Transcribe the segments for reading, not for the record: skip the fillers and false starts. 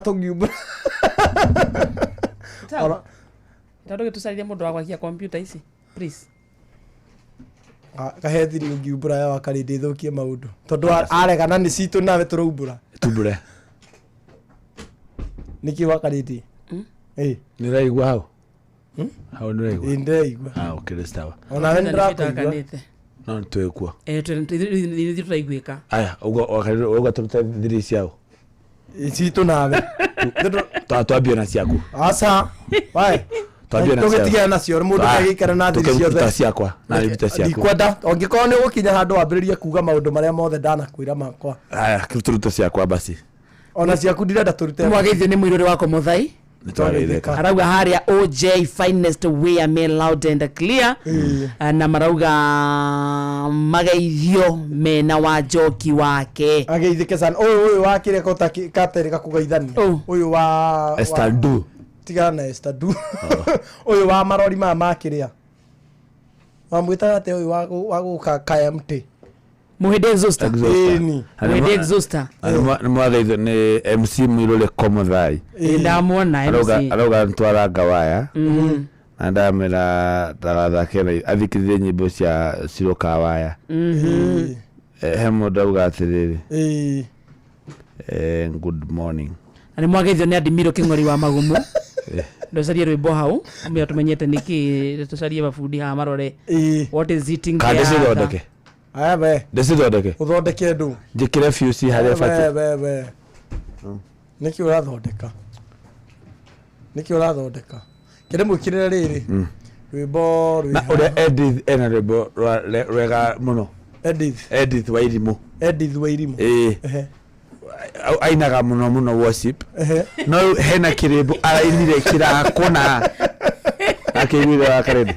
Tũngiumbũra. Ona- Tondũ gĩtũcarĩrie mũndũ wa gwakia kompiuta ici, please. Kahe thiri ũngiumbũra ya wakarĩ ndĩthũkie maũndũ tondũ aregana nĩ citũ nawe tũraumbũra. Tumbure. Nĩkĩ wakarĩ ndĩ? Ĩ. Nĩ ũraigua hau? Hau nĩ ũraigua? Ĩ, ndĩraigua. Ah, okay, nĩ sawa. Onawe nĩ ndĩrakũigua. Nĩtwakanĩte. No nĩ twĩkuo. Eh, ithuĩ tũraiguĩka. Aya, ũguo ũguo tũrute thiri ciao. Ĩ, citũ nawe. Twambie na ciaku. Aca wae. Twambie na ciaku. Tũgĩtigana nacio mũndũ Ah, agĩikara na thiri tũkĩruta ciothe. Ciakwa na nĩruta ciaku. Ndikwenda ũngĩkorwo nĩ ũgũkinya handũ wambĩrĩrie kuga maũndũ marĩa mothe ndanakwĩra makwa. Aya, tũrute ciakwa basi. Ona ciaku ndirenda tũrute. Mwageithio nĩ mũirũrĩ wako mũthai. Nĩ twageithĩka. Arauga harĩa OJ finest wear me loud and clear. Na marauga mageithio mena wa njoki wake. Ageithĩke sana ũyũ wa kĩrĩa katerĩga kũgeithania. Ũ. Ũyũ wa Esther Du. Tigana na Esther Du. Ũyũ wa marori maya ma kĩrĩa wamwĩtaga atĩa, ũyũ wa gũka kaya mtĩ. Mũhĩndĩ Exhauster. Exhauster. Ĩni. Mũhĩndĩ Exhauster. Nĩ mwageithio nĩ MC Mũirũrĩ Komuthai. Ĩ, ndamwona Arauga MC. Arauga ntwaranga waya na ndamwĩra ndagathake na athikĩrĩrie nyĩmbo cia Ciroka waya. Eh, he mũndũ auga atĩrĩrĩ, Ĩĩ. Good morning. Na nĩ mwageithio nĩ Adimiro Kĩng'ori wa Magumu. Ndũcarie rwĩmbo hau amwĩra tũmenyete nĩkĩ, tũcarie mabundi haha marore what is eating Kana the other. ndĩcithondeke? Aya we. Ndĩcithondeke. Ũthondeke ndũ. Njĩkĩre fuse harĩa We ĩbatiĩ. we nĩkĩ ũrathondeka? Nĩkĩ ũrathondeka? Kĩrĩ mwĩkĩrĩre rĩrĩ rwĩmbo rwĩ Na ũrĩa Edith ena rwĩmbo rwega mũno. Edith. Edith Wairimũ. Edith Wairimũ. Ĩĩ. Ainaga mũno mũno worship. No rĩu hena kĩrĩmbo arainire kĩrakũna akĩiguire wa karĩndĩ.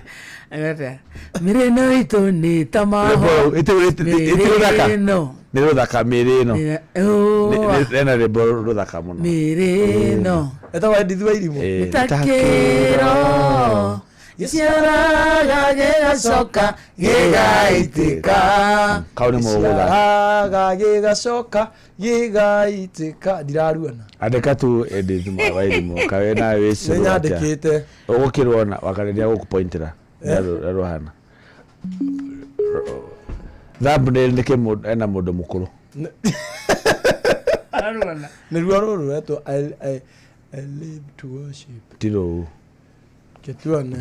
Atĩa? Mĩrĩ ĩno itũ nĩ ta Rwĩmbo mahũa. rũu ĩti rũthaka. Mĩrĩ ĩno. Nĩ rũthaka mĩrĩ ĩno. Ũa. Hena rwĩmbo rũthaka mũno. Mĩrĩ ĩno. Etagwo Edith Wairimũ. Ĩĩ. Ta kĩro gĩciaraga gĩgacoka gĩgaitĩka. Kau nĩ mũgũtha. Gĩciaraga gĩgacoka gĩgaitĩka, ndiraruana. Andĩka tu Edith Wairimũ kawe nawe Nĩ wĩcũrwo atĩa. nyandĩkĩte. Ũgũkĩrwo na wakarĩria gũkũpointĩra rũhana thumbnail nĩ kĩ ena mũndũ mũkũrũ. Nĩruo rũrũ rwetwo I live to worship. Ti rũu. Kĩtuone.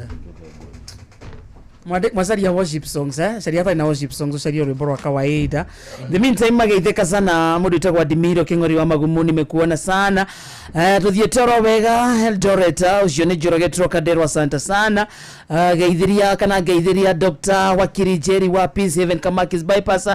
Mwacaria worship songs, eh? Caria hatarĩ na worship songs, ucarie rwĩmbo rwa kawaida. In the meantime mageithĩka sana mũndũ wĩtagwo Adimiro Kĩng'ori wa Magumu, nimekuona sana. Tũthiĩte oro wega Eldoret, ũcio nĩ Njoroge Trocadero, asante sana. Geithĩria kana ngeithĩria Dr. Wakiri Njeri wa Peace Haven Kamakis Bypass,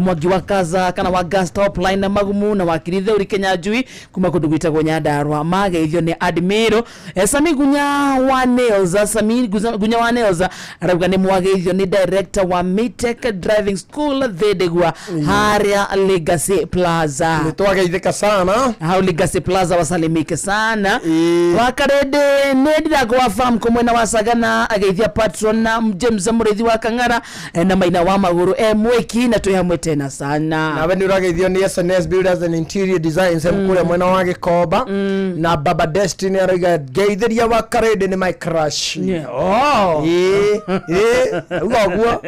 Mwangi wa Kaza kana wa Gas Top Line na Magumu, na Wakiri Theuri Kenyanjui kuma kũndũ gwĩtagwo Nyandarua, mageithio nĩ Admiro. Sami Gunya wa Nails, Sami Gunya wa Nails arauga nĩ mwageithio nĩ director wa Maytech Driving School Thĩndĩgua harĩa Legacy Plaza. Nĩ twageithĩka sana. Hau Legacy Plaza wasalimike sana. Ĩĩ. Wakarĩndĩ nĩ ndirango wa farm kũ mwena wa Sagana, ageithia patron na James Mũrĩithi wa Kang'ara, na Maina wa Magũrũ e mwĩki na twĩ hamwe tena sana. Nawe nĩ ũrageithio nĩ SNS Builders and Interior Designs kũrĩa mwena wa Gĩkomba, na Baba Destiny arauga ngeithĩria wa Karĩndĩ nĩ my crush. Yeah. Oh. Ĩĩ, ĩĩ, auga ũguo.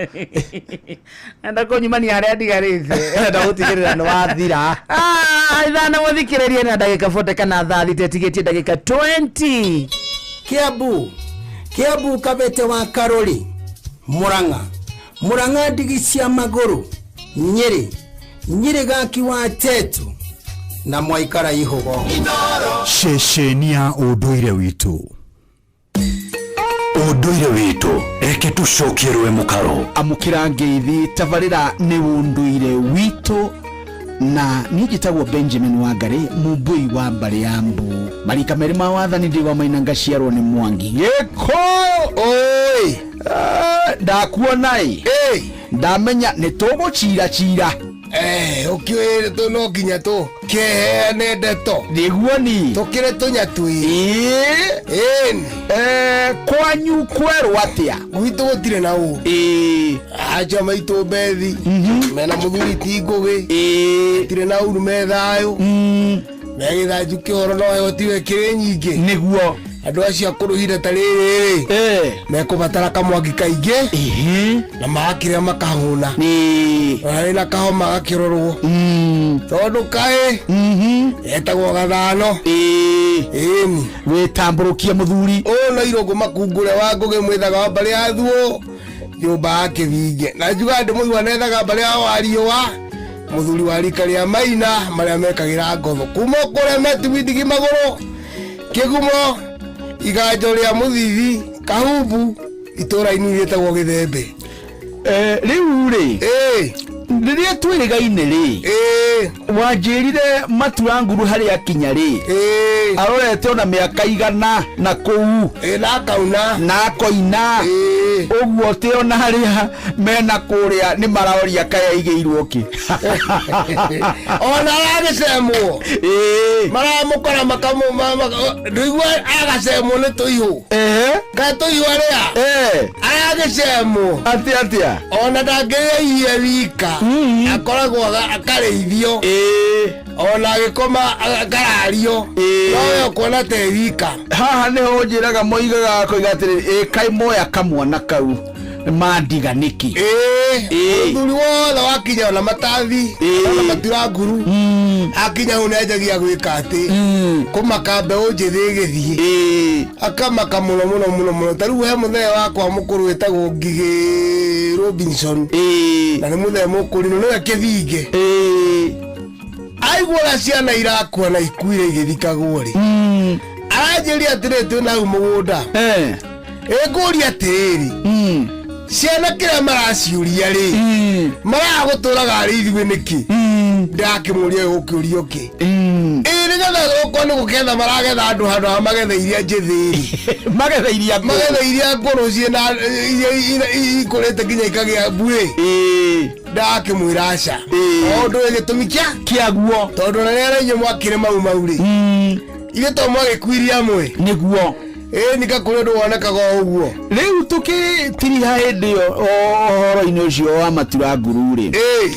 Enda kũnyumania harĩa ndigarĩte. Enda gũtigĩrĩra nĩ wathira. Ah, ithano mũthikĩrĩrie na ndagĩka 40 kana thaa thita ĩtigĩtie ndagĩka 20. Kiambu, Kiambu, Kabete wa Karori, Murang'a, Murang'a, ndigi cia magũrũ, Nyĩrĩ, Nyĩrĩ, gaki wa Tetu na mwaikara ihũgo. Ceceni ya ũndũire witũ, ũndũire witũ, reke tũcokie rwe mũkaro. Amũkĩra ngeithi, tabarĩra nĩ ũndũire witũ, na niĩ njĩtagwo Benjamin Wangari, mũmbũi wa mbarĩ ya mbu marika merĩ ma wathani, ndigwa maina ngaciarwo nĩ Mwangi Gĩkũ. Oi. Ndakuona ĩ. Ĩ. Ndamenya nĩ tũgũcira cira. Ũkĩũĩ tũ no nginya tũ kĩheane ndeto. Nĩguo ni. Tũkĩrĩ tũnyatui. Ĩĩ. Ĩni. Kwanyu kwerwo atĩa? Gwitũ gũtirĩ na ũru. Acio maitũ Bethi mena mũthuri ti Ngũgĩ. Gũtirĩ na ũru, me thayũ. Megĩthanju kĩhoro no heho tiwe kĩrĩ nyingĩ. Nĩguo. Andũ acio akũrũ ihinda ta rĩrĩ rĩ, mekũbatara kamwaki kaingĩ na magakĩrĩa makahũna. Nĩ. Ona wĩna kahoma gakĩrorwo. Tondũ kaĩ etagwo gathano. Ĩni. Wĩtambũrũkie mũthuri. Ũyũ no irũngũ makungure wa ngũgĩ mwĩthaga wa mbarĩ ya thuo nyũmba ya kĩbinge na njuga ndĩ mũthuri anethaga mbarĩ ya wariũa mũthuri wa rika rĩa maina marĩa mekagĩra ngotho kuma kũrĩa metuwindigi magũrũ kĩgumo iganjo rĩa mũthithi kahumbu itũra-inĩ rĩtagwo gĩthembe. Rĩu rĩ, Ĩĩ. rĩrĩa twĩrĩgaine rĩ, Ĩĩ. wanjĩrire matura nguru harĩa akinya rĩ, Ĩĩ. arorete ona mĩaka igana na kũu. Ĩĩ, na akauna. Na akoina. Ĩĩ. Ũguo tĩ ona harĩa mena kũrĩa nĩ maroria kaya aigĩirwo kĩ. Ona aragĩcemwo. Ĩĩ. Maramũkora makamũ ndũigua agacemwo nĩ tũihũ. Ehe. Kaĩ tũihũ arĩa? Aragĩcemwo. Atĩa atĩa? Ona ndangĩrĩa irio wika. Akoragwo akarĩithio. Ona agĩkoma akarario. Ĩĩ. No we ũkuona ta e wika. Haha nĩho njĩraga moigaga koiga atĩrĩrĩ, ĩ kaĩ moya kamwana kau mandiga nĩkĩ? Ĩĩ. Ĩĩ. Mũthuri wothe wakinya ona matathi Ĩĩ. ona matura nguru akinya hau nĩanjagia gwĩka atĩ kũmaka mbeũ njĩthĩ ĩgĩthiĩ. Ĩĩ. Akamaka mũno mũno mũno mũno. Ta rĩu he mũthee wakwa mũkũrũ wĩtagwo Ngigĩ Robinson. Ĩĩ. Na nĩ mũthee mũkũrinũ nĩwe kĩthinge. Ĩĩ. Aigua ũrĩa ciana irakua na ikuire igĩthikagwo rĩ, aranjĩria atĩrĩrĩ twĩ na hau mũgũnda. Ĩngũria atĩrĩrĩ, ciana kĩrĩa maraciũria rĩ, maragũtũraga arĩ ithuĩ nĩkĩ? Ndakĩmũria gũkĩũrio kĩ? Ĩĩ nĩgetha gũkorwo nĩ gũketha maragetha andũ handũ ha magetha iria njĩthĩ rĩ. Magetha iria ngũrũ. Magetha iria ngũrũ ciĩna iria ikũrĩte nginya ikagĩa mbuĩ. Ndakĩmwĩra aca. Ĩĩ. O ũndũ wĩ gĩtũmi kĩa? Kĩaguo. Tondũ ona rĩrĩa inyuĩ mwakĩrĩ mau mau rĩ, ithuĩ to mwagĩkuirie amwe. Nĩguo. Ĩĩ nika kũrĩ ũndũ wonekaga o ũguo. Rĩu tũkĩtiriha hĩndĩ ĩyo ũhoro-inĩ ũcio wa matura nguru rĩ, Ĩĩ.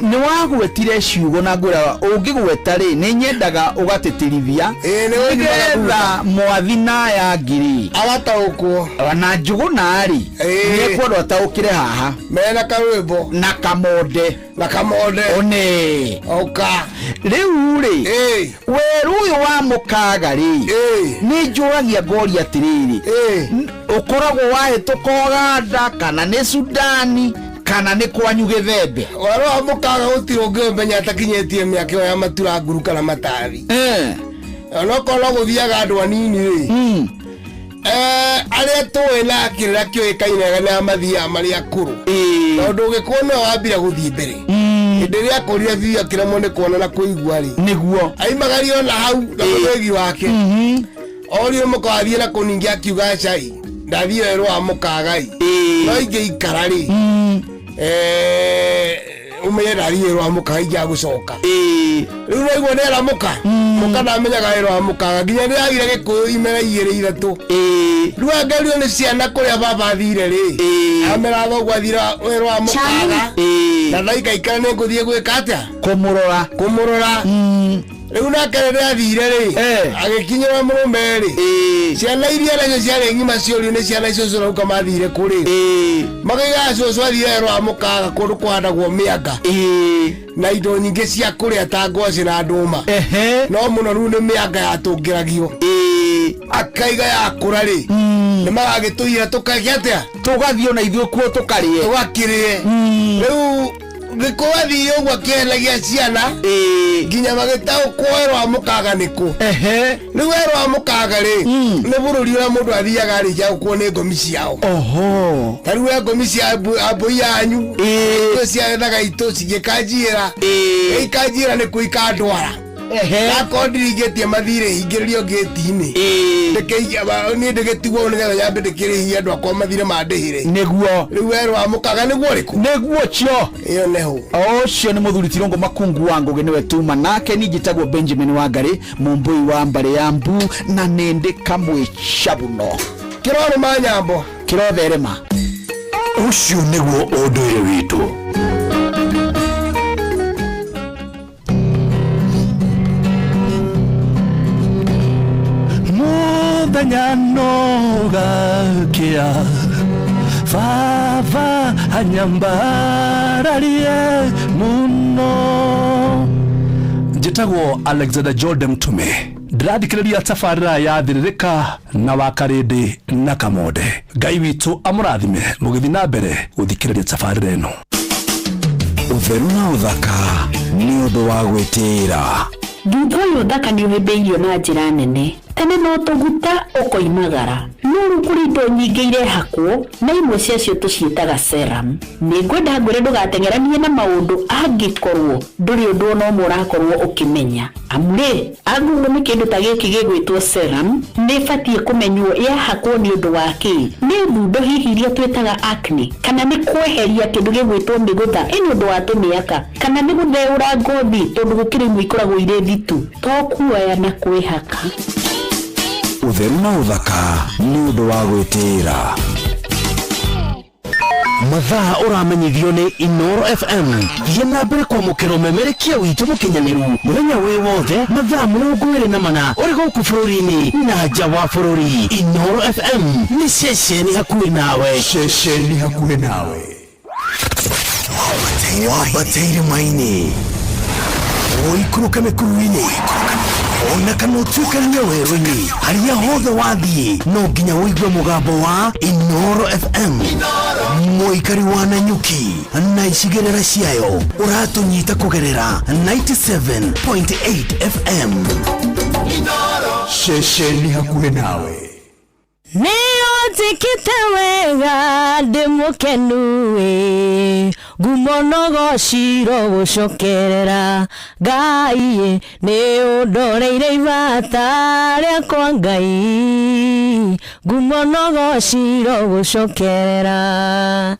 Nĩ wagwetire ciugo na ngwĩraga ũngĩgweta rĩ, nĩ nyendaga ũgatĩtĩrithia Ĩĩ, nĩ ũnyimaga nĩgetha mwathi na aya ngiri agataũkwo ona njũgũna rĩ, Ĩĩ. nĩekwendwo ataũkĩre haha mena karwĩmbo na kamonde na kamonde one oka. Rĩu rĩ, Ĩĩ. werũ ũyũ wa mũkaga rĩ, Ĩĩ. nĩ njũragia ngoria atĩrĩrĩ, Ĩĩ. ũkoragwo wahĩtũka Ũganda kana nĩ Sudani kana nĩ kwanyu gĩthembe? Werũ wa mũkaga gũtirĩ ũngĩũmenya atakinyĩtie mĩaka ĩyo ya matura nguru kana matathi. Onokorwo no gũthiaga andũ anini rĩ, arĩa tũĩ na kĩrĩra kĩũĩkaine wega nĩ arĩa mathiaga marĩ akũrũ. Tondũ ũgĩkũrũ nĩwe wambire gũthiĩ mbere. Hĩndĩ ĩrĩa akũrire biũ akĩremwo nĩ kuona na kũigua rĩ, Nĩguo. aimagario na hau na mũthĩgi wake. Orio mũkawathiĩ na kũu ningĩ akiuga cai ndathiĩ werũ wa mũkagai. No ingĩikara rĩ, ũmenye ndathiĩ werũ wa mũkaga ingĩaga gũcoka. Rĩu naigua nĩera mũka mũka ndamenyaga werũ wa mũkaga nginya nĩagire gĩkũyũ imera igĩrĩ ithatũ. Rĩu angerio nĩ ciana kũrĩa baba athire rĩ, amera thoguo athire werũ wa mũkaga na ndaikaikara nĩ ngũthiĩ gwĩka atĩa? Kũmũrora. Kũmũrora. Rĩu nake rĩrĩa athire rĩ, agĩkinyĩra mũrũme rĩ, ciana iria nacio ciarĩ ng'ima ciũrio nĩ ciana icio cirauka mathire kũrĩ. Makaigaga cũcũ athire werũ wa mũkaga kũndũ kũhandagwo mĩanga na indo nyingĩ cia kũrĩa ta ngwacĩ na ndũma. No mũno rĩu nĩ mĩanga yatũngĩragio. Akaiga yakũra rĩ, nĩ magagĩtũira tũkagĩa atĩa? Tũgathiĩ ona ithuĩ kuo tũkarĩe. Tũgakĩrĩe. Rĩu gĩkũyũ athire ũguo akĩhenagia ciana nginya magĩtaũkwo werũ wa mũkaga nĩ kũ. Rĩu werũ wa mũkaga rĩ, nĩ bũrũri ũrĩa mũndũ athiaga arĩkia gũkuo nĩ ngomi ciao. Oho. Ta rĩu we ngomi cia mbũi yanyu itũ ciaethaga itũ cigĩkanjiĩra ikanjiĩra nĩ kũ ikandwara. Akorwo ndirigĩtie mathirĩ hingĩrĩrio ngĩti-inĩ. Niĩ ndĩgĩtigwo nĩgetha nyambe ndĩkĩrĩhie andũ akwa mathirĩ mandĩhĩre. Nĩguo. Rĩu werũ wa mũkaga nĩguo ũrĩkũ? Nĩguo cio. Ĩyo nĩho. Ũcio nĩ mũthuri Tirũngũ Makungu wa Ngũgĩ nĩwe tuma nake niĩ njĩtagwo Benjamin Wangari mũmbũi wa mbarĩ ya mbu na nĩndĩ kamwe cabuno. Kĩrorũma nyambo. Kĩrotherema. Ũcio nĩguo ũndũire witũ. Mũthenya no gakĩa baba anyambararie mũno. Njĩtagwo Alexander Jordan Mtume, ndĩrathikĩrĩria tabarĩra ya Thĩrĩrĩka na Wakarĩndĩ na Kamonde. Ngai witũ amũrathime mũgĩthiĩ na mbere gũthikĩrĩria tabarĩra ĩno. Ũtheru na ũthaka nĩ ũndũ wa gwĩtĩĩra. Thutha ũyũ ũthaka nĩ ũhĩmbĩirio na njĩra nene. Tene no tũguta ũkoimagara, no rĩu kũrĩ indo nyingĩ irehakwo na imwe ciacio tũciĩtaga serum. Nĩ ngwenda ngwĩre ndũgateng'eranie na maũndũ angĩkorwo ndũrĩ ũndũ ona ũmwe ũrakorwo ũkĩmenya. Amu rĩ, angĩkorwo nĩ kĩndũ ta gĩkĩ gĩgwĩtwo serum, nĩ ĩbatiĩ kũmenywo yahakwo nĩ ũndũ wa kĩ. Nĩ thundo hihi iria twĩtaga acne, kana nĩ kweheria kĩndũ gĩgwĩtwo mĩgũtha ĩ nĩ ũndũ wa tũmĩaka, kana nĩ gũtheũra ngothi tondũ gũkĩrĩ imwe ikoragwo irĩ thitu, to kuoya na kwĩhaka. Ũtheru na ũthaka nĩ ũndũ wa gwĩtĩĩra. Mathaa ũramenyithio nĩ Inoro FM. Thiĩ na mbere kwamũkĩra ũmemerekia witũ mũkinyanĩru mũthenya wĩ wothe mathaa 24 ũrĩ gũkũ bũrũri-inĩ na nja wa bũrũri. Inoro FM nĩ ceceni hakuhĩ nawe. Ceceni hakuhĩ nawe. Wambate irĩma-inĩ, ũikũrũke mĩkuru-inĩ, ona kana ũtuĩkanie werũ-inĩ, harĩa hothe wathiĩ no nginya ũigue mũgambo wa Inoro FM. Mũikari wa Nanyuki na icigĩrĩra ciayo ũratũnyita kũgerera 97.8 FM. Ceceni hakuhĩ nawe. Nĩũnjĩkĩte wega ndĩ mũkenu ĩ, ngumo no gociro gũcokerera Ngai, nĩ ũndoreire ibata rĩakwa Ngai, ngumo no gociro gũcokerera.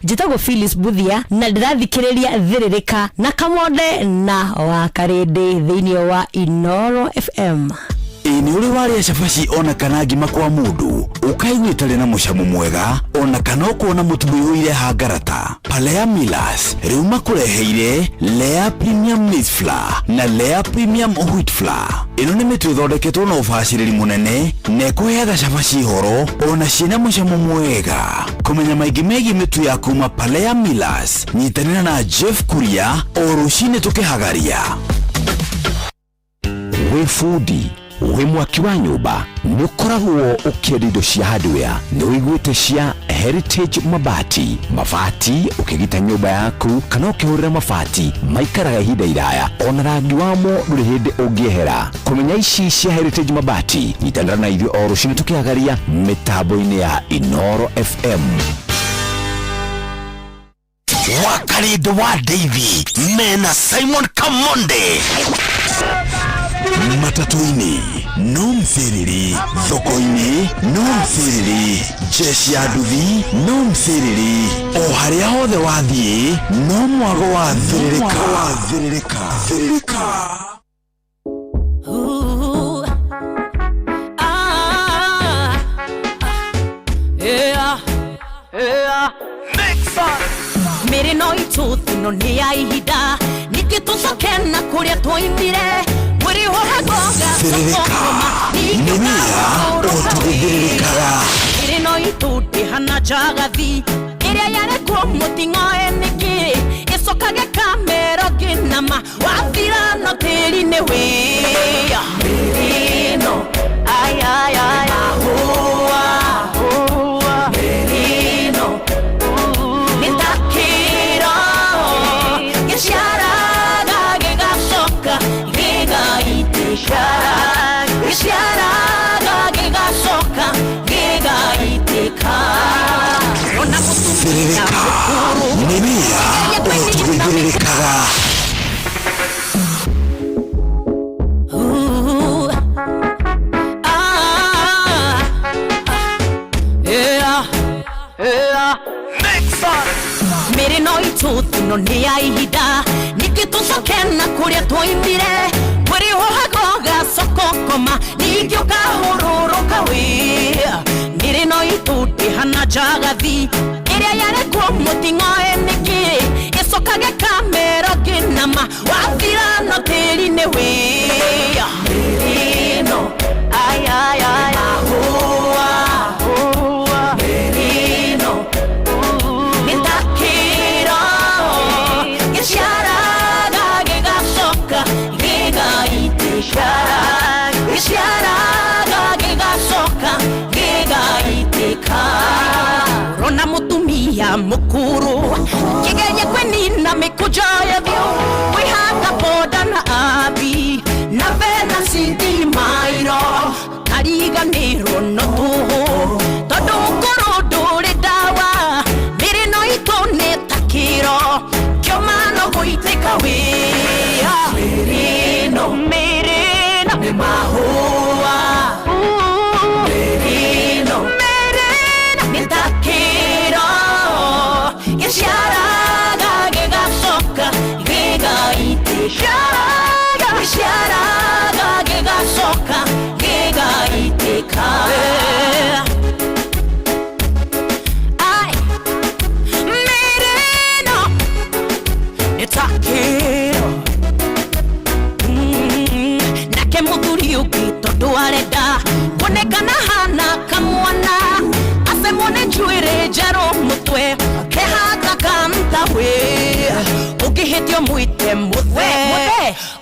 Njĩtagwo Phyllis Buthia na ndĩrathikĩrĩria Thĩrĩrĩka na Kamonde na Wakarĩndĩ thĩinĩ wa Inoro FM. Ĩ nĩ ũrĩ warĩa cabaci ona kana ngima kwa mũndũ ũkaigua ĩtarĩ na mũcamo mwega ona kana ũkona mũtu ũiyũire hangarata? Palea Millers rĩu makũreheire Lea Premium Maize Flour na Lea Premium Wheat Flour. Ĩno nĩ mĩtu ĩthondeketwo na ũbacĩrĩri mũnene na ĩkũheaga cabaci horo ona ciĩna mũcamo mwega. Kũmenya maingĩ megiĩ mĩtu ya kuma Palea Millers, nyitanĩra na Jeff Kuria o rũcinĩ tũkĩhagaria. Wĩ bundi, wĩ mwaki wa nyũmba, nĩ ũkoragwo ũkĩenda indo cia hardware, nĩ ũiguĩte cia Heritage Mabati. Mabati ũkĩgita nyũmba yaku kana ũkĩhũrĩra mabati maikaraga ihinda iraya, ona rangi wamo ndũrĩ hĩndĩ ũngĩehera. Kũmenya ici cia Heritage Mabati, nyitanĩra na ithuĩ o rũcinĩ tũkĩhagaria mĩtambo-inĩ ya Inoro FM. Wakarĩndĩ wa Davy mena Simon Kamonde. Matatũ-inĩ no mcĩrĩri, thoko-inĩ no mcĩrĩri, jeshi ya nduthi no mcĩrĩri, o harĩa hothe wathiĩ no mwago wa thĩrĩrĩka. Thĩrĩrĩka. Ooh, ah, yeah, yeah. Mĩrĩ no itũthino nĩ ya ihinda ningĩ tũcoke na kũrĩa twoimire mwĩrĩ ũhagoga Thĩrĩrĩka nĩ wĩra o tũgĩthĩrĩrĩkaga. Mĩrĩ no itũ ndĩhana njagathi ĩrĩa yarekwo mũting'oe nĩkĩ ĩcokage kamero ngĩnama wathira no tĩri nĩ wĩa. Mĩrĩ ĩno ai ai ai mahũa, mĩrĩ ĩno nĩ ta kĩro gĩciaraga gĩgacoka gĩgaitĩka, gĩciaraga gĩgacoka gĩgaitĩka. Ona mũtumia Thĩrĩrĩka nĩ wĩra o tũgĩthĩrĩrĩkaga. Ooh, ah, yeah, yeah. Mĩrĩ no itũthino nĩ ya ihinda ningĩ tũcoke na kũrĩa twoimire mwĩrĩ ũhagoga cokokoma ningĩ ũkahũrũrũka wĩ. Mĩrĩ no itũ ndĩhana njagathi ĩrĩa yarekwo mũting'oe nĩkĩ ĩcokage kamero ngĩnama wathira no tĩri nĩ wĩa. Mĩrĩ ĩno ai ai ai mahũa, ya mũkuru kĩgerie kwĩnina mĩkũnjo ya thiũ kwĩhaka boda na abi na bena cindi mairo kariganĩrwo no tũhũ tondũ ũkũrũ ndũrĩ ndawa mĩrĩ no itũ nĩ ta kĩro kĩoma no gũitĩka wĩa mĩrĩ ĩno mĩrĩ ĩno nĩ mahũa mĩrĩ ĩno mĩrĩ ĩno nĩ ta kĩro gĩciaraga gĩgacoka gĩgaitĩka gĩciaraga gĩgacoka gĩgaitĩka. Ai, mĩrĩ ĩno nĩ ta kĩro. Nake mũthuri ũngĩ tondũ arenda kuonekana hana kamwana acemwo nĩ njuĩrĩ njerũ mũtwe kehaka kamtawe ũngĩhĩtio mwĩte mũthe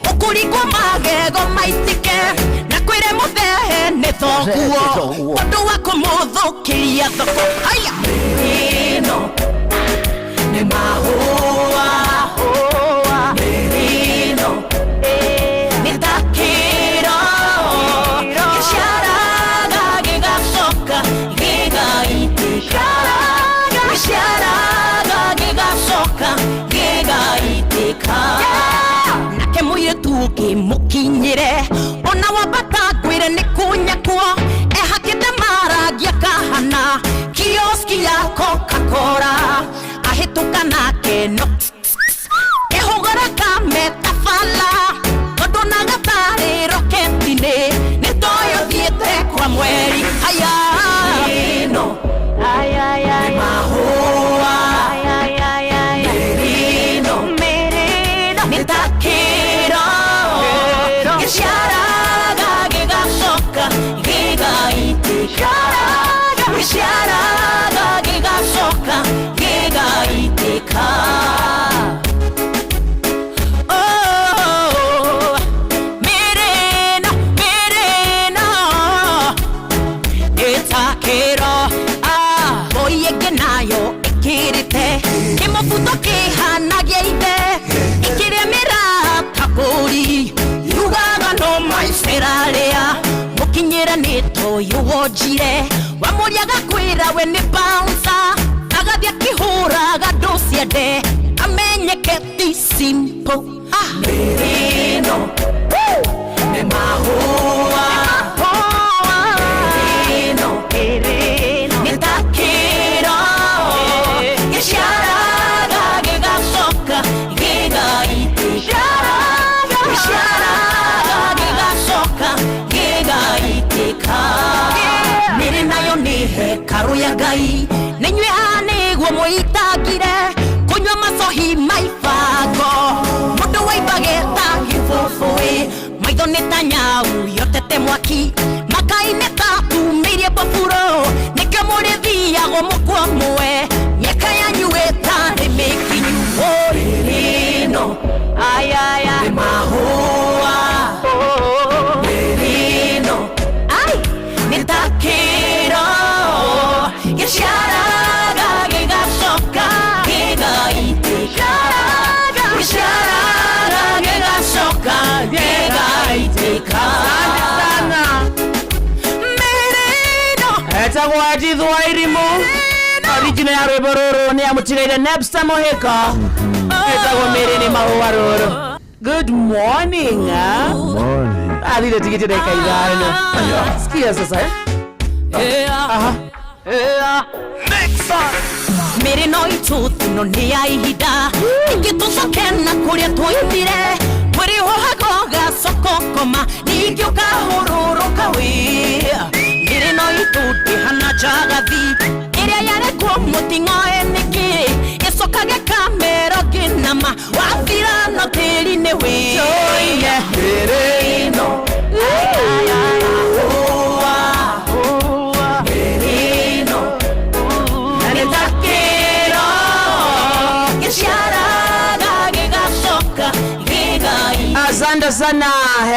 ũkũringwo magego maitĩke na kwĩre mũthehe nĩ thoguo ũndũ wa kũmũthũkĩria thoko. Haya, mĩrĩ ĩno nĩ mahũa mĩrĩ ĩno nĩ ta kĩro gĩciaraga gĩgacoka gĩgaitĩka gĩciaraga gĩgacoka gĩgaitĩka. Nake mũirĩtu ũngĩ mũkinyĩre ona wambata ngwĩre nĩ kũnyakwo ehakĩte marangi akahana kioski ya Coca-Cola ahĩtũka nake no ehũgũra kametabala tondũ na gatarĩ roketi-inĩ nĩ toyo thiĩte kwa mweri. Haya, ĩno nĩ mahũa mĩrĩ ĩno nĩ ta kĩro gĩciaraga gĩgacoka gĩgaitĩka gĩciaraga gĩgacoka gĩgaitĩka. Oh, mĩrĩ ĩno mĩrĩ ĩno nĩ ta kĩro. Mbũi ĩngĩ nayo ĩkĩrĩte kĩmũbuto kĩhana gĩa ithe ĩkĩrĩa mĩrata mbũri yugaga no maiceraria mũkinyĩre nĩ toyũ wonjire wamũriaga kwĩra we nĩ bouncer agathiĩ akĩhũraga ndũ ciende amenyeke ti simple. Mĩrĩ ĩno nĩ mahũa mĩrĩ ĩno nĩ ta kĩro gĩciaraga gĩgacoka gĩgaitĩka gĩciaraga gĩgacoka gĩgaitĩka. Mĩrĩ nayo nĩ hekarũ ya Ngai na inyuĩ haha nĩguo mũitangire kũnyua macohi maibango mũndũ waimbage ta gĩbũbũĩ maitho nĩ ta nyau yotete mwaki makai nĩ ta tumĩirie mbaburo nĩkĩo mũrĩthiagwo mũkwa mũe mĩaka yanyu ĩtarĩ mĩkinyu. Mĩrĩ ĩno nĩ mahũa mĩrĩ ĩno nĩ ta kĩro gĩciaraga gĩgacoka gĩgaitĩka gĩciaraga gĩgacoka gĩgaitĩka. Sana. Mĩrĩ ĩno Etagwo Edith Wairimu original ya rwĩmbo rũrũ nĩ amũtigaire Nepster Mũhĩko etagwo mĩrĩ nĩ mahũa rũrũ. Good morning. Morning. Athire tigiti dakika 5. Sikia sasa eh. Aha. Mĩrĩ no itũthino nĩ ya ihinda ingĩ tũcoke na kũrĩa twoimire kwĩrĩhũhaga ũgacoka ũkoma ningĩ ũkahũrũrũka wĩ mĩrĩ no itũ ndĩhana njagathi ĩrĩa yarekwo mũting'oe nĩkĩ ĩcokage kamero ngĩnama wathira no tĩri-inĩ wĩ mĩrĩ ĩno mahũa mĩrĩ ĩno nĩ ta kĩro gĩciaraga gĩgacoka gĩgaitĩka. Asante sana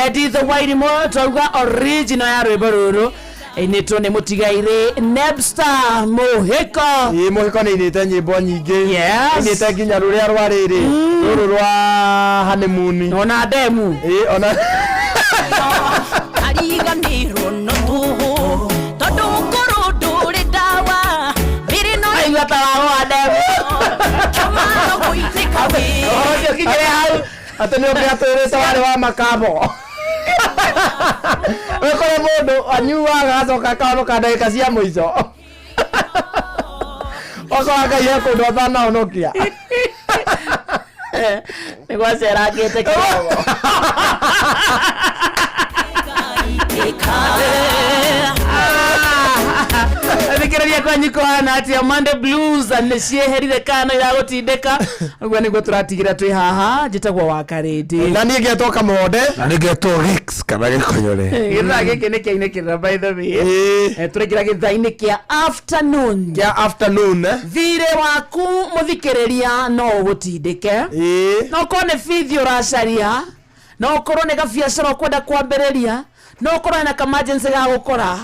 Edith Wairimu twauga original ya rwĩmbo rũrũ Ĩinĩtwo nĩ mũtigairĩ Nebsta Mũhĩko. Ĩĩ, Mũhĩko nĩ inĩte nyĩmbo nyingĩ. Yes. Inĩte nginya rũrĩa rwa rĩrĩ, rũrũ rwa honeymoon. Ona ndemu. Ĩĩ, ona Ariganĩrwo no tũhũ tondũ ngũrũ ndũrĩ ndawa mĩrĩ no Aigua ta wagũa ndemu. Kĩmaro gũitĩka wĩ. Ũhoro ũcio ũkinyĩre hau. Atĩ nĩ ũngĩ atwĩrĩte warĩ wa makabo. Wĩkore mũndũ anyuaga agacoka akahonoka ndagĩka cia mũico. Wakora Ngai he kũndũ atanahonokia. Nĩ gwacerangĩte kidogo. Thikĩrĩria kwanyu kũhana atĩa? Monday Blues nĩ cieherire kana no iragũtindĩka? Ũguo nĩguo tũratigĩra twĩ haha. Njĩtagwo wa Karĩndĩ. Na niĩ ngetwo Kamonde. Na nĩ ngetwo Rex kana Gĩkonyore. Gĩthaa gĩkĩ nĩ kĩainĩkĩrĩra, by the way. Tũraingĩra gĩthaa-inĩ kĩa afternoon. Kĩa afternoon. Thirĩ waku mũthikĩrĩria no ũgũtindĩke. No ũkorwo nĩ bithi ũracaria, no ũkorwo nĩ gabiacara ũkwenda kwambĩrĩria, no ũkorwo hena kamanjensi ga gũkora.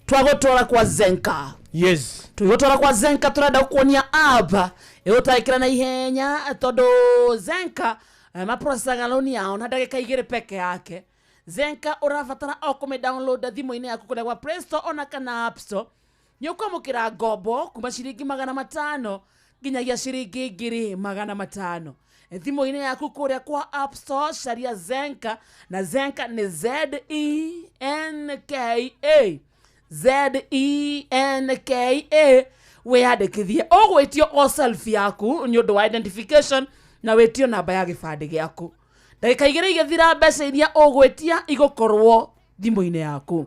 Twagũtwara kwa Zenka. Yes. Tũgũtwara kwa Zenka, tũrenda gũkuonia app ĩgũtangĩkĩra na ihenya tondũ Zenka maprocesaga loan yao na ndagĩka 2 peke yake. Zenka ũrabatara o kũmĩ download thimũ-inĩ yaku kũrĩa gwa Play Store ona kana App Store. Nĩ ũkwamũkĩra ngombo kuma ciringi 500 nginyagia ciringi 500,000. Thimũ-inĩ yaku kũrĩa kwa App Store caria Zenka, na Zenka nĩ ZENKA. ZENKA. Wĩyandĩkithie, ũgwĩtio o selfie yaku nĩ ũndũ wa identification na wĩtio namba ya gĩbandĩ gĩaku. Ndagĩka 2 igĩthira mbeca iria ũgwĩtia igũkorwo thimũ-inĩ yaku.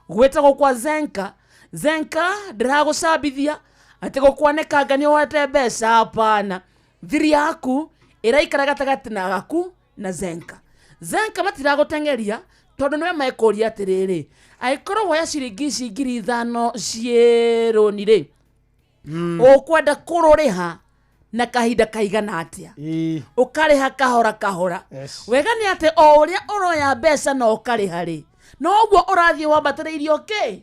Gwĩtagwo kwa Zenka. Zenka ndĩragũcambithia atĩ gũkwanĩkanga nĩ woete mbeca, hapana. Thiri yaku ĩraikara gatagatĩ na gaku na Zenka. Zenka matiragũteng'eria tondũ nĩwe mekũria atĩrĩrĩ, angĩkorwo woya ciringi ici 5,000 ciĩ rũni rĩ, ũkwenda kũrũrĩha na kahinda kaigana atĩa? Ũkarĩha kahora kahora. Wega nĩ atĩ o ũrĩa ũroya mbeca na ũkarĩha rĩ, noguo ũrathiĩ wambatĩrĩirio kĩ?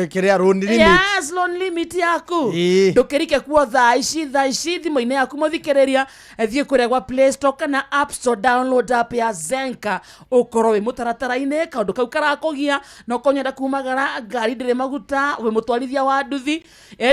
Kĩrĩa loan limit. Yes, loan limit yaku. Ndũkĩrike kuo thaa ici, thaa ici thimũ-inĩ yaku mũthikĩrĩria, thiĩ kũrĩa gwa Play Store kana App Store, download app ya Zenka, ũkorwo wĩ mũtaratara-inĩ, kaũndũ kau karakũgia, na ũkorwo ũnyenda kumagara, ngari ndĩrĩ maguta, wĩ mũtwarithia wa nduthi,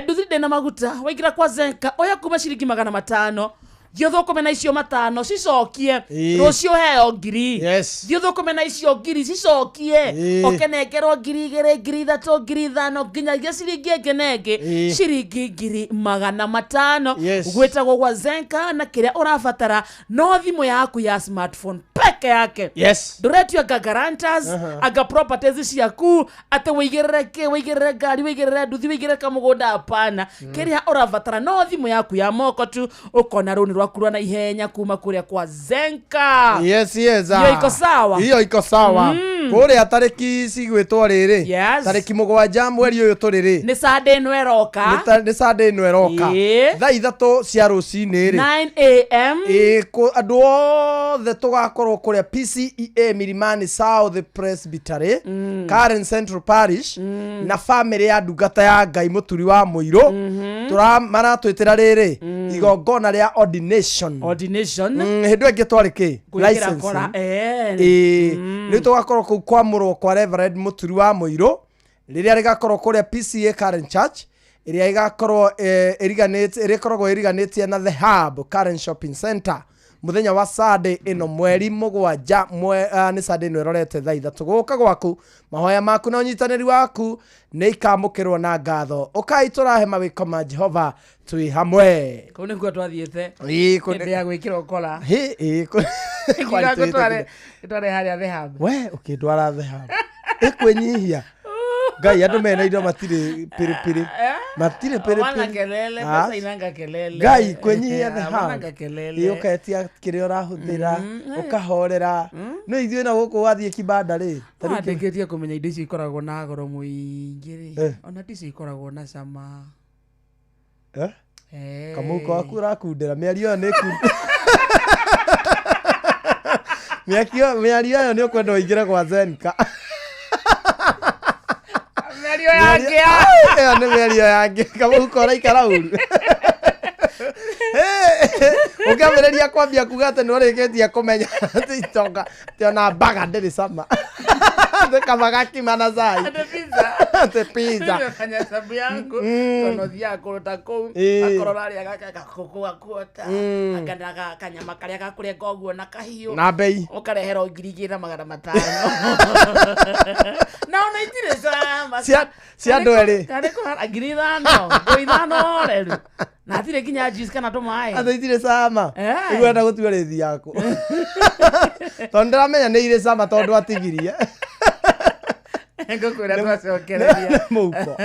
nduthi ndĩrĩ na maguta, waingĩra kwa Zenka, oya kuma ciringi 500, thiĩ ũthũkũme na icio 500 cicokie, rũciũ heo 1,000. Thiĩ ũthũkũme na icio 1,000 cicokie, ũkenengerwo 2,000, 3,000, 5,000, nginyagia ciringi ĩngĩ na ĩngĩ, ciringi 500,000. Gwĩtagwo gwa Zenka, na kĩrĩa ũrabatara no thimũ yaku ya smartphone peke yake. Ndũretio anga guarantors, anga properties ciaku, atĩ wĩigĩrĩre kĩ, wĩigĩrĩre ngari, wĩigĩrĩre nduthi, wĩigĩrĩre kamũgũnda, hapana. Kĩrĩa ũrabatara no thimũ yaku ya moko tu, ũkona rũni rwaku rwa na ihenya kuma kũrĩa kwa Zenka. Yes, yes, Hiyo iko sawa? Hiyo iko sawa. Kũrĩa tarĩki cigwĩtwo rĩrĩ, tarĩki 7 mweri ũyũ tũrĩ rĩ, Nĩ Sunday ĩno ĩroka. Nĩ Sunday ĩno ĩroka. Thaa 3 cia rũcinĩ rĩ. 9 a.m. Andũ othe tũgakorwo kũrĩa PCEA Milimani South Presbytery, Karen Central Parish, na family ya ndungata ya Ngai Mũturi wa Mũirũ. Maratwĩtĩra rĩrĩ igongona rĩa ordination. Ordination. Hĩndĩ ĩyo ĩngĩ twarĩ kĩ? Gwĩkĩra Licensing. kora, Rĩu tũgakorwo kũu kwamũrwo kwa Reverend Mũturi wa Mũirũ rĩrĩa rĩgakorwo kũrĩa PCEA Karen Church, ĩrĩa ĩgakorwo, ĩriganĩtie, ĩrĩa ĩkoragwo ĩriganĩtie na The Hub Karen Shopping Center mũthenya wa Sunday ĩno mweri 7 nĩ Sunday ĩno ĩrorete thaa 3. Gũka gwaku, mahoya maku na ũnyitanĩri waku nĩ ikamũkĩrwo na ngatho. Ũkai tũrahe mawĩko ma Jehova twĩ hamwe. Kũu nĩkuo twathiĩte. Kũu Hĩndĩ ya gwĩkĩra ũkora. Hĩ, kũ- Ngiuga Kwani twĩte ngũtware harĩa The Hub. We ũkĩndwara The Hub. Ĩkwĩnyihia. Ngai, andũ mena indo matirĩ piripiri. Matirĩ piripiri. Wana kelele, pesa inanga kelele. Ngai, kwĩnyihia The Hub. Wananga kelele. Ũketia kĩrĩa ũrahũthĩra, ũkahorera. No ithuĩ na gũkũ wathiĩ kibanda rĩ, ta rĩu Wandĩkĩtie kũmenya indo icio ikoragwo na goro mũingĩ rĩ. Ona ti icio ikoragwo na cama. Kamũhuko gaku ũrakundĩra, mĩario ĩyo nĩ mĩario ĩyo nĩ ũkwenda ũingĩre gwa Zenka. mĩario ĩyo nĩ mĩario yangĩ kamũhuko ũraikara ũru. Ũngĩambĩrĩria kwambia kuga atĩ nĩ ũrĩkĩtie kũmenya atĩ itonga atĩ ona mbaga ndĩrĩ cama, atĩ kaba gakima na cai, atĩ pizza. Fanya hesabu yangu, tondũ thiaga kũruta kũu, akorwo ũrarĩa gaka gakũkũ gakuota, akenda kanyama karĩa gakũrenga ũguo na kahiũ na bei ũkareherwo 2500, na ona itirĩ cama. Cia andũ erĩ. Tarĩ kũhara 5000, 5000 horeru, na hatirĩ nginya juice kana tũmaĩ. Atĩ itirĩ cama. Rĩu enda gũtua rĩthi yaku tondũ ndĩramenya nĩ irĩ cama tondũ atigirie. Ngũkwĩra twacokereria mũhuko.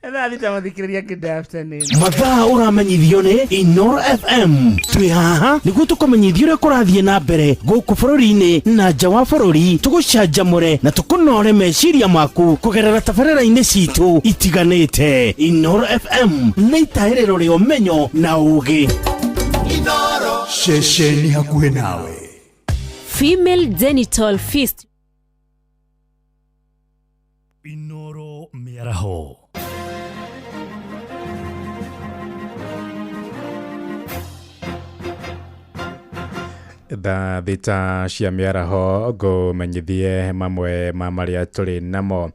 Thaa 6, mũthikĩrĩria, good afternoon. Mathaa ũramenyithio nĩ Inoro FM. Twĩ haha nĩguo tũkũmenyithia ũrĩa kũrathiĩ na mbere gũkũ bũrũri-inĩ na nja wa bũrũri, tũgũcanjamũre na tũkũnore meciria maku kũgerera tabarĩra-inĩ citũ itiganĩte. Inoro FM nĩ itahĩrĩro rĩa ũmenyo na ũgĩ. Ceceni hakuhĩ nawe. Female genital fist. Inoro mĩaraho. Thaa 6 cia mĩaraho, ngũmenyithie mamwe ma marĩa tũrĩ namo.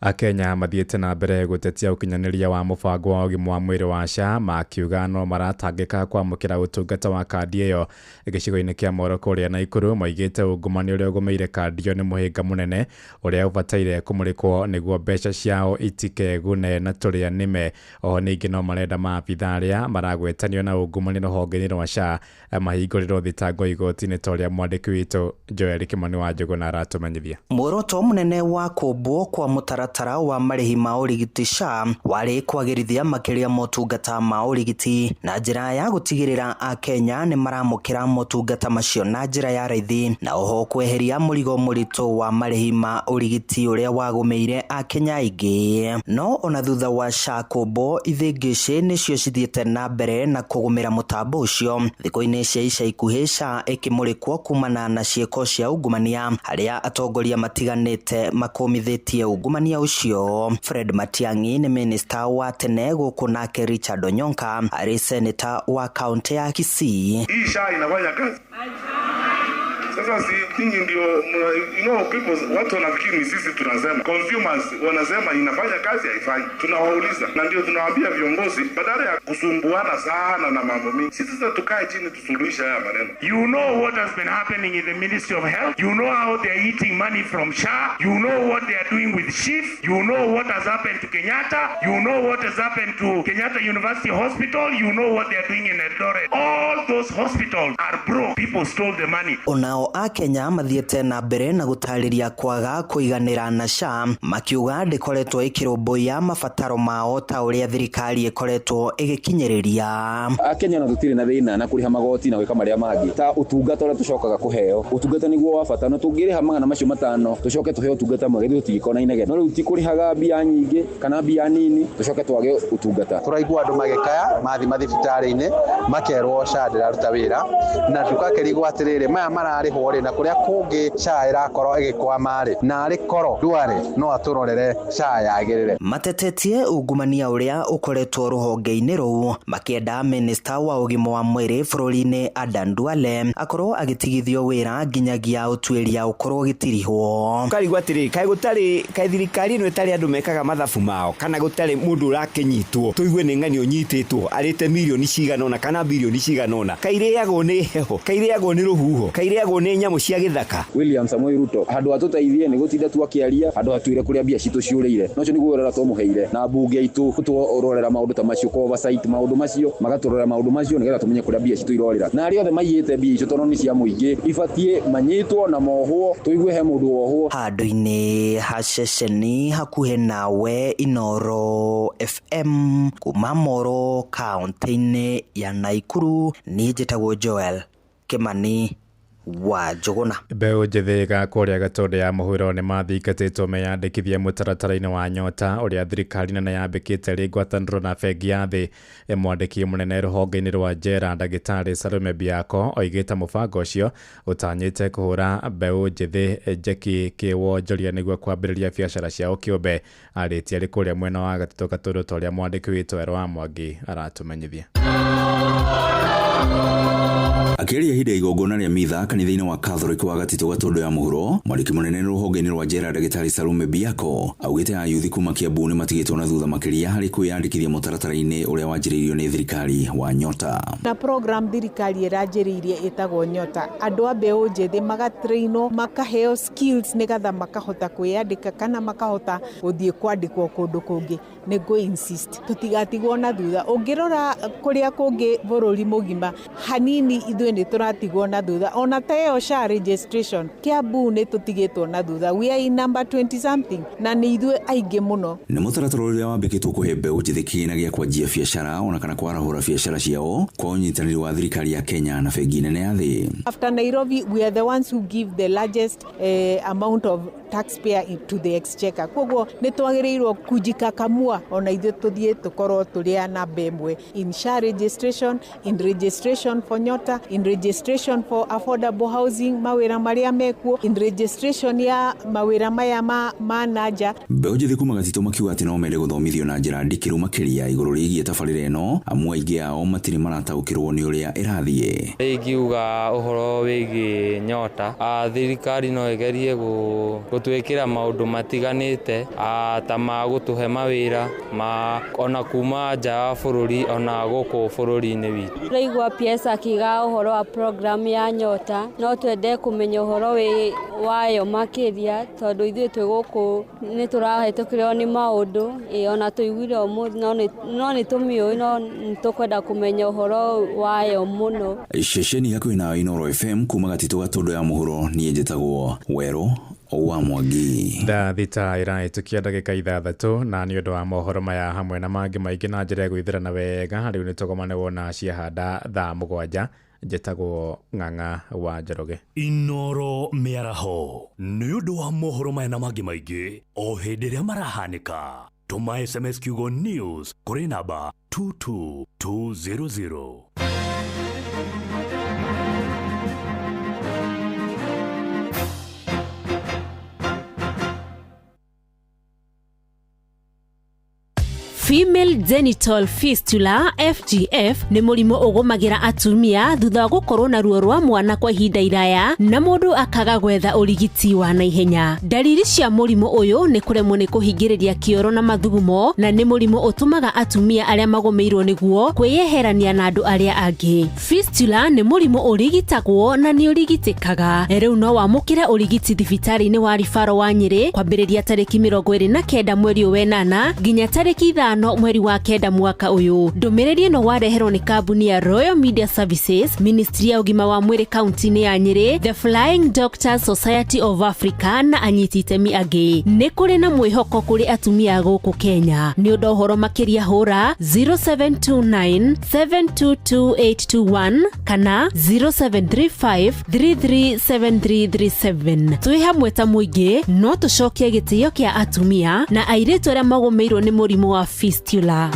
Akenya mathiĩte na mbere gũtetia ũkinyanĩria wa mũbango wa ũgima wa mwĩrĩ wa SHA, makiuga no maratangĩka kwamũkĩra ũtungata wa kandi ĩyo gĩcigo-inĩ kĩa Moro kũrĩa Naikuru. Moigĩte ungumania ũrĩa ũgũmĩire kandi ĩyo nĩ mũhĩnga mũnene ũrĩa ũbataire kũmũrĩkwo nĩguo mbeca ciao itikegune na tũrĩa nĩme. Oho ningĩ no marenda maabitha arĩa maragwetanio na ungumania rũhonge-inĩ rwa SHA mahingũrĩrwo thitango igoti-inĩ, ta ũrĩa mwandĩki witũ Joel Kimani wa Njũgũna aratũmenyithia. Muoroto mũnene wa kũmbwo kwa mũtaratara wa marĩhi ma ũrigiti SHA warĩ kwagĩrithia makĩria motungata ma ũrigiti na njĩra ya gũtigĩrĩra Akenya nĩ maramũkĩra motungata macio na njĩra ya raithi, na oho kweheria mũrigo mũritũ wa marĩhi ma ũrigiti ũrĩa wagũmĩire Akenya aingĩ. No ona thutha wa SHA kũmbwo, ithĩngĩcĩ nĩcio cithiĩte na mbere na kũgũmĩra mũtambo ũcio. Thikũ-inĩ cia ica ikuhĩ, SHA ĩkĩmũrĩkwo kumana na ciĩko cia ungumania, harĩa atongoria matiganĩte makũmithĩtie ungumania ũcio. Fred Matiang'i nĩ minista wa tene gũkũ, nake Richard Onyonka arĩ seneta wa kaunti ya Kisii. Hii SHA inafanya kazi. Sasa si nyinyi ndio people, watu wanafikiri ni sisi tunasema. Consumers wanasema inafanya kazi, haifanyi. Tunawauliza na ndio tunawaambia viongozi, badala ya kusumbuana sana na mambo mingi, sisi sasa tukae chini tusuluhishe haya maneno. You know what has been happening in the Ministry of Health. You know how they are eating money from SHA. You know what they are doing with SHIF. You know what has happened to Kenyatta. You know what has happened to Kenyatta University Hospital. You know what they are doing in Eldoret. All those hospitals are broke. People stole the money. Onao Akenya mathiĩte na mbere na gũtarĩria kwaga kũiganĩra na SHA, makiuga ndĩkoretwo ĩkĩrũmbũiya mabataro mao ta ũrĩa thirikari ĩkoretwo ĩgĩkinyĩrĩria. Akenya na tũtirĩ na thĩna na kũrĩha magoti na gwĩka marĩa mangĩ, ta ũtungata ũrĩa tũcokaga kũheo. Ũtungata nĩguo wa bata, na tũngĩrĩha 500 tũcoke tũheo ũtungata mwega, ithuĩ tũtingĩkorwo na inegene. No rĩu ti kũrĩhaga mbia nyingĩ kana mbia nini tũcoke twage ũtungata. Tũraigua andũ magĩkaya mathi mathibitarĩ-inĩ makerwo SHA ndĩraruta wĩra, na tũgakĩrigwo atĩrĩrĩ, maya mararĩhwo rĩ, na kũrĩa kũngĩ SHA ĩrakorwo ĩgĩkwama rĩ, na arĩ korwo Duale no atũrorere SHA yagĩrĩre. Matetetie ungumania ũrĩa ũkoretwo rũhonge-inĩ rũu, makĩenda minista wa ũgima wa mwĩrĩ bũrũri-inĩ Adan Duale akorwo agĩtigithio wĩra nginyagia ũtuĩria ũkorwo ũgĩtirihwo. Ũkarigwo atĩrĩ, kaĩ gũtarĩ, kaĩ thirikari ĩno ĩtarĩ andũ mekaga mathabu mao, kana gũtarĩ mũndũ ũrakĩnyitwo tũigue nĩ ng'ani ũnyitĩtwo arĩte mirioni cigana ũna kana birioni cigana ũna? Kairĩagwo nĩ heho, kairĩagwo nĩ rũhuho, kairĩagwo nĩ nyamũ cia gĩthaka? William Samoei Ruto handũ atũteithie nĩ gũtinda tu akĩaria, handũ atwĩre kũrĩa mbia citũ ciũrĩire. No ũcio nĩguo wĩra twamũheire na mbunge itũ gũtũrorera maũndũ ta macio, kũ oversight maũndũ macio, magatũrorera maũndũ macio nĩgetha tũmenye kũrĩa mbia citũ irorĩra. Na arĩa othe maiyĩte mbia icio, tondũ nĩ cia mũingĩ, ibatiĩ manyitwo na mohwo, tũigue he mũndũ wohwo. Handũ-inĩ ha ceceni hakuhĩ nawe, Inoro FM, kuma Moro kaunti-inĩ ya Naikuru, niĩ njĩtagwo Joel Kimani wa Njũgũna. Mbeũ njĩthĩ kũrĩa Gatũndũ ya mũhuro nĩ mathingatĩtwo meyandĩkithie mũtaratara-inĩ wa Nyota ũrĩa thirikari nene yambĩkĩte rĩ ngwatanĩro na bengi ya thĩ. Mwandĩki mũnene rũhonge-inĩ rwa njera ndagĩtarĩ Salome Biako oigĩte mũbango ũcio ũtanyĩte kũhũra mbeũ njĩthĩ njeki kĩwonjoria nĩguo kwambĩrĩria biacara ciao kĩũmbe. Arĩtie arĩ kũrĩa mwena wa Gatũtũ Gatũndũ ta ũrĩa mwandĩki witũ Werũ wa Mwangi aratũmenyithia. Akĩaria ihinda igongona rĩa mitha kanitha-inĩ wa Catholic wa Gatitũ Gatũndũ ya mũhuro, mwandĩki mũnene rũhonge-inĩ rwa njera ndagĩtarĩ Salome Biako augĩte ayuthi kuma Kiambu nĩ matigĩtwo na thutha makĩria harĩ kwĩyandĩkithia mũtaratara-inĩ ũrĩa wanjĩrĩirio nĩ thirikari wa Nyota. Na program thirikari ĩranjĩrĩirie ĩtagwo Nyota, andũ a mbeũ njĩthĩ magatrainwo makaheo skills nĩgetha makahota kwĩyandĩka kana makahota gũthiĩ kwandĩkwo kũndũ kũngĩ. Nĩ ngũ insist tũtigatigwo na thutha. Ũngĩrora kũrĩa kũngĩ bũrũri mũgima hanini ithuĩ nĩ tũratigwo na thutha. Ona ta ĩyo SHA registration Kiambu nĩ tũtigĩtwo na thutha, we are in number 20 something na nĩ ithuĩ aingĩ mũno. Nĩ mũtaratara ũrĩa wambĩkĩtwo kũhe mbeũ njĩthĩ kĩgĩna gĩa kwanjia biacara ona kana kwarahũra biacara ciao kwa ũnyitanĩri wa thirikari ya Kenya na bengi nene ya thĩ. After Nairobi we are the ones who give the largest amount of taxpayer to the exchequer. Koguo nĩ twagĩrĩirwo kujikakamua ona ithuĩ tũthiĩ tũkorwo tũrĩ a namba ĩmwe in SHA registration, in registration for Nyota, in registration for affordable housing mawĩra marĩa mekuo, in registration ya mawĩra maya ma nanja. Mbeũ njĩthĩ kuma Gatitũ makiuga atĩ no mende gũthomithio na njĩra ndikĩru makĩria igũrũ rĩgiĩ tabarĩra ĩno, amu aingĩ ao matirĩ marataũkĩrwo nĩ ũrĩa ĩrathiĩ. Ingiuga ũhoro wĩgiĩ Nyota, thirikari no ĩgerie gũtwĩkĩra maũndũ matiganĩte ta ma gũtũhe mawĩra ma ona kuma nja wa bũrũri ona gũkũ bũrũri-inĩ witũ. Tũraigua PS akiuga ũhoro wa program ya Nyota, no twende kũmenya ũhoro wayo makĩria tondũ ithuĩ twĩ gũkũ nĩ tũrahĩtũkĩrwo nĩ maũndũ, ona tũiguire ũmũthĩ no nĩ tũmĩũĩ, no nĩ tũkwenda kũmenya ũhoro wayo mũno. Ceceni hakuhĩ na Inooro FM kuma Gatitũ Gatũndũ ya mũhuro, niĩ njĩtagwo Werũ wa Mwangi. Thaa thita ĩrahĩtũkia ndagĩka 6 na nĩ ũndũ wa mohoro maya hamwe na mangĩ maingĩ na njĩra ya gwĩthĩrana wega rĩu nĩ tũgomane wona ciahanda thaa 7. Njĩtagwo Ng'ang'a wa Njoroge. Inooro mĩaraho nĩ ũndũ wa mohoro maya na mangĩ maingĩ o hĩndĩ ĩrĩa marahanĩka. Tũma SMS kiugo news kũrĩ namba 22200. Female genital fistula FGF nĩ mũrimũ ũgũmagĩra atumia thutha wa gũkorwo na ruo rwa mwana kwa ihinda iraya na mũndũ akaga gwetha ũrigiti wa naihenya. Ndariri cia mũrimũ ũyũ nĩ kũremwo nĩ kũhingĩrĩria kĩoro na mathugumo, na nĩ mũrimũ ũtũmaga atumia arĩa magũmĩirwo nĩguo kwĩyeherania na andũ arĩa angĩ. Fistula nĩ mũrimũ ũrigitagwo na nĩ ũrigitĩkaga. Rĩu no wamũkĩre ũrigiti thibitarĩ-inĩ wa Ribaro wa Nyĩrĩ kwambĩrĩria tarĩki 29 mweri wa 8 nginya tarĩki 5 mweri wa 9 mwaka ũyũ. Ndũmĩrĩri ĩno wareherwo nĩ kambuni ya Royal Media Services, Ministry ya ũgima wa mwĩrĩ kaunti-inĩ ya Nyĩrĩ, The Flying Doctors Society of Africa na anyiti itemi angĩ. Nĩ kũrĩ na mwĩhoko kũrĩ atumia gũkũ Kenya. Nĩ ũndũ ũhoro makĩria hũra 0729 722821 kana 0735 337337. Twĩ hamwe ta mũingĩ no tũcokie gĩtĩo kĩa atumia na airĩtu arĩa magũmĩirwo nĩ mũrimũ wa fistula.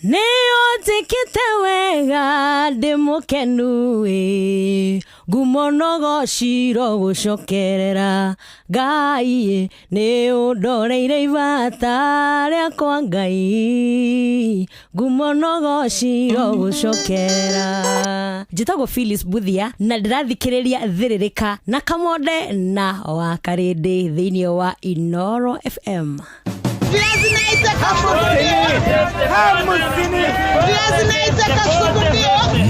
Nĩ ũnjĩkĩte wega ndĩ mũkenu ĩ, ngumo no gociro gũcokerera Ngai, nĩ ũndoreire ibata rĩakwa Ngai, ngumo no gociro gũcokerera. Njĩtagwo Phyllis Buthia na ndĩrathikĩrĩria Thĩrĩrĩka na Kamonde na wa Karĩndĩ thĩinĩ wa Inooro FM.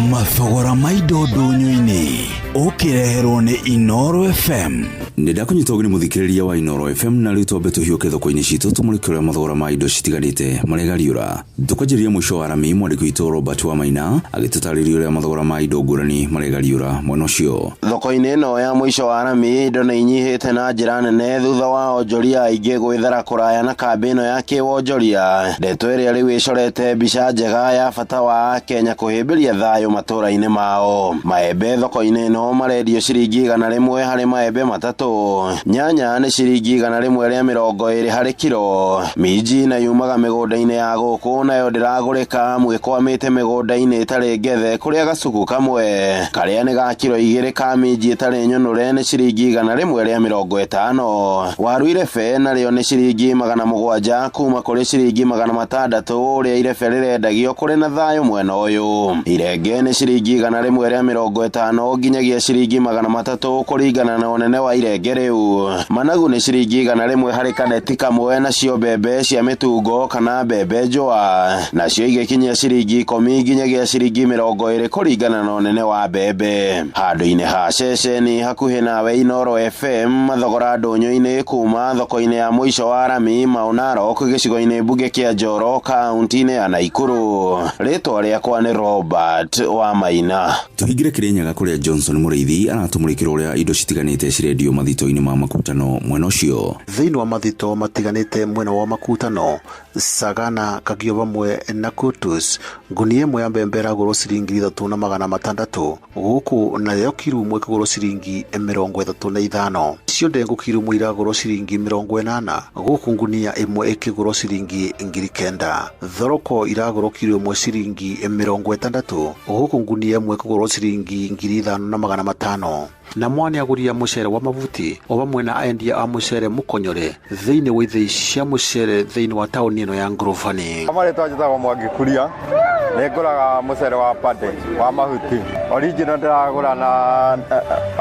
Mathogora ma indo ndũnyũ-inĩ ũkĩreherwo nĩ Inooro FM. Nĩ ndakunyita ũgeni mũthikĩrĩria wa Inooro FM na rĩu twambe tũhiũke thoko-inĩ citũ tũmũrĩke ũrĩa mathogora ma indo citiganĩte maregariũra. Tũkanjĩrĩria mũico wa rami mwandĩki witũ Robert Wamaina agĩtũtarĩria ũrĩa mathogora ma indo ngũrani maregariũra mwena ũcio. Thoko-inĩ ĩno ya mũico wa rami indo nĩ inyihĩte na njĩra nene thutha wa onjoria aingĩ gwĩthara kũraya na kambĩ kambĩ ĩno ya kĩwonjoria, ndeto ĩrĩa rĩu ĩcorete mbica njega ya bata wa Kenya kũhĩmbĩria thayũ matũũra-inĩ mao. Maembe thoko-inĩ ĩno marendio ciringi 100 harĩ maembe 3, nyanya nĩ ciringi 120 harĩ kiro, minji na yumaga mĩgũnda-inĩ ya gũkũ nayo ndĩragũrĩka mwĩkwamĩte mĩgũnda-inĩ ĩtarĩ ngethe kũrĩa gacuku kamwe karĩa nĩ ga kiro 2 ka minji ĩtarĩ nyũnũre nĩ ciringi 150, waru irebe narĩo nĩ ciringi 700 kuma kũrĩ ciringi 600 ũrĩa irebe rĩrendagio kũrĩ na thayũ mwena ũyũ. Irenge nĩ ciringi 150 nginyagia ciringi 300 kũringana na ũnene wa irenge rĩu. Managu nĩ ciringi 100 harĩ kaneti kamwe, nacio mbembe cia mĩtungo kana mbembe njũa nacio igĩkinyia ciringi 10 nginyagia ciringi 20 kũringana na ũnene wa mbembe. Handũ-inĩ ha ceceni hakuhĩ nawe Inooro FM mathogora ndũnyũ-inĩ kuma thoko-inĩ ya mũico wa rami Mau Narok gĩcigo-inĩ mbunge kĩa Njoro kaunti-inĩ ya Naikuru. Rĩtwa rĩakwa nĩ Robert wa Maina. Tũhingĩre Kĩrĩnyaga kũrĩa Johnson Mũrĩithi aratũmũrĩkĩra ũrĩa indo citiganĩte cirendio mathito-inĩ ma makutano mwena ũcio. Thĩinĩ wa mathito matiganĩte mwena wa makutano Sagana, Kagio vamwe na Kutus, ngunia ĩmwe ya mbembe ĩragũrwo ciringi 3600 gũkũ nayo kiro ĩmwe ĩkĩgũrwo ciringi 35. Icio ndengũ kiro ĩmwe iragũrwo ciringi 80 gũkũ ngunia ĩmwe ĩkĩgũrwo ciringi 9,000. Thoroko iragũrwo kiro ĩmwe ciringi 60 gũkũ ngunia ĩmwe ĩkĩgũrwo ciringi 5,500. Na mwana agũria mũcere wa mavuti o vamwe na endia a mũcere mũkonyore thĩinĩ wa ithĩi cia mũcere thĩinĩ wa taũni ĩno ya Ngurubani. Marĩtwa njĩtagwo Mwangi Kuria, nĩ ngũraga mũcere wa pande wa mahuti original ndĩragũra na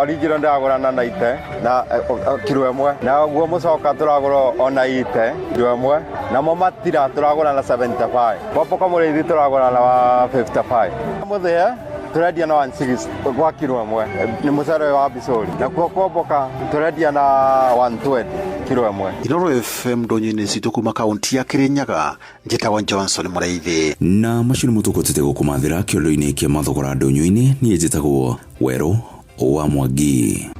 original ndĩragũra na naite na kiro ĩmwe, na guo mũcoka tũragũra ona ite kiro ĩmwe, namo matira tũragũra na 75, boboka mũrĩithi tũragũra na 55, mũthĩe turendia na 160 gwa kiro ĩmwe nĩ mũcere wa bicori, nakuo kwamboka turendia na 120 kiro ĩmwe. Inooro FM ndonyo-inĩ citũ kuma kaunti ya Kĩrĩnyaga, njĩtagwo Johnson Mũrĩithi. Na macio nĩmo tũkũtĩte gũkũmathĩra kĩondo-inĩ kĩa mathogora ndũnyũ-inĩ. Niĩ njĩtagwo Werũ wa Mwangi.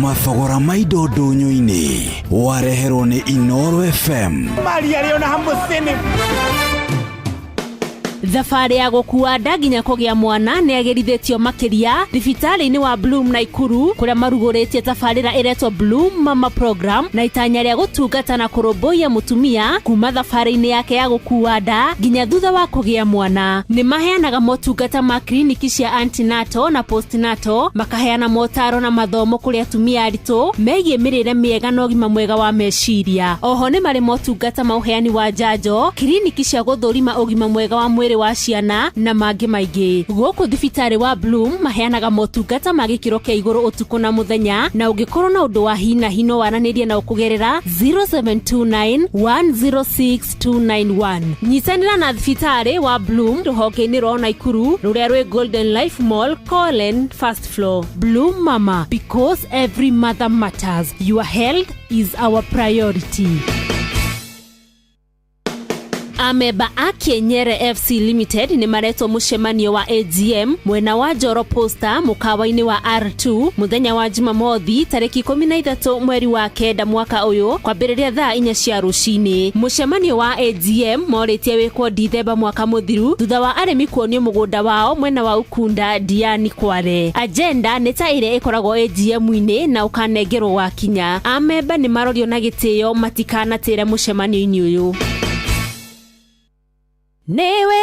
Mathogora ma indo ndũnyũ-inĩ wareherwo nĩ Inooro FM. Thabarĩ ya gũkua nda nginya kũgĩa mwana nĩ agĩrithĩtio makĩria thibitarĩ-inĩ wa Bloom Naikuru kũrĩa marugũrĩtie tabarĩra ĩretwo Bloom Mama Program na itanya rĩa gũtungata na kũrũmbũiya mũtumia kuma thabarĩ-inĩ yake ya gũkua nda nginya thutha wa kũgĩa mwana. Nĩ maheanaga motungata ma kliniki cia antenatal na postnatal, makaheana motaro na mathomo kũrĩ atumia aritũ megiĩ mĩrĩre mĩega na ũgima mwega wa meciria. Oho nĩ marĩ motungata ma ũheani wa njanjo, kliniki cia gũthũrima ũgima mwega wa mwĩrĩ wa ciana na mangĩ maingĩ. Gũkũ thibitarĩ wa Bloom maheanaga motungata ma gĩkĩro kĩa igũrũ ũtukũ na mũthenya, na ũngĩkorwo na ũndũ wa hi na hi no waranĩrie nao kũgerera 0729 106 291. Nyitanĩra na thibitarĩ wa Bloom rũhonge-inĩ rwa Naikuru rũrĩa rwĩ Golden Life Mall, Colin, first floor. Bloom Mama, because every mother matters. Your health is our priority. Ameba a Kienyere FC Limited nĩ maretwo mũcemanio wa AGM mwena wa Njoro Posta mũkawa-inĩ wa R2 mũthenya wa Jumamothi tarĩki 13 mweri wa 9 mwaka ũyũ kwambĩrĩria thaa 4 cia rũcinĩ. Mũcemanio wa AGM morĩtie wĩkwo Dithemba mwaka mũthiru thutha wa arĩmi kuonio mũgũnda wao mwena wa Ukunda Diani Kware. Agenda nĩ ta ĩrĩa ĩkoragwo AGM-inĩ na ũkanengerwo wakinya. Ameba nĩ marorio na gĩtĩo matikanatĩre mũcemanio-inĩ ũyũ. Newe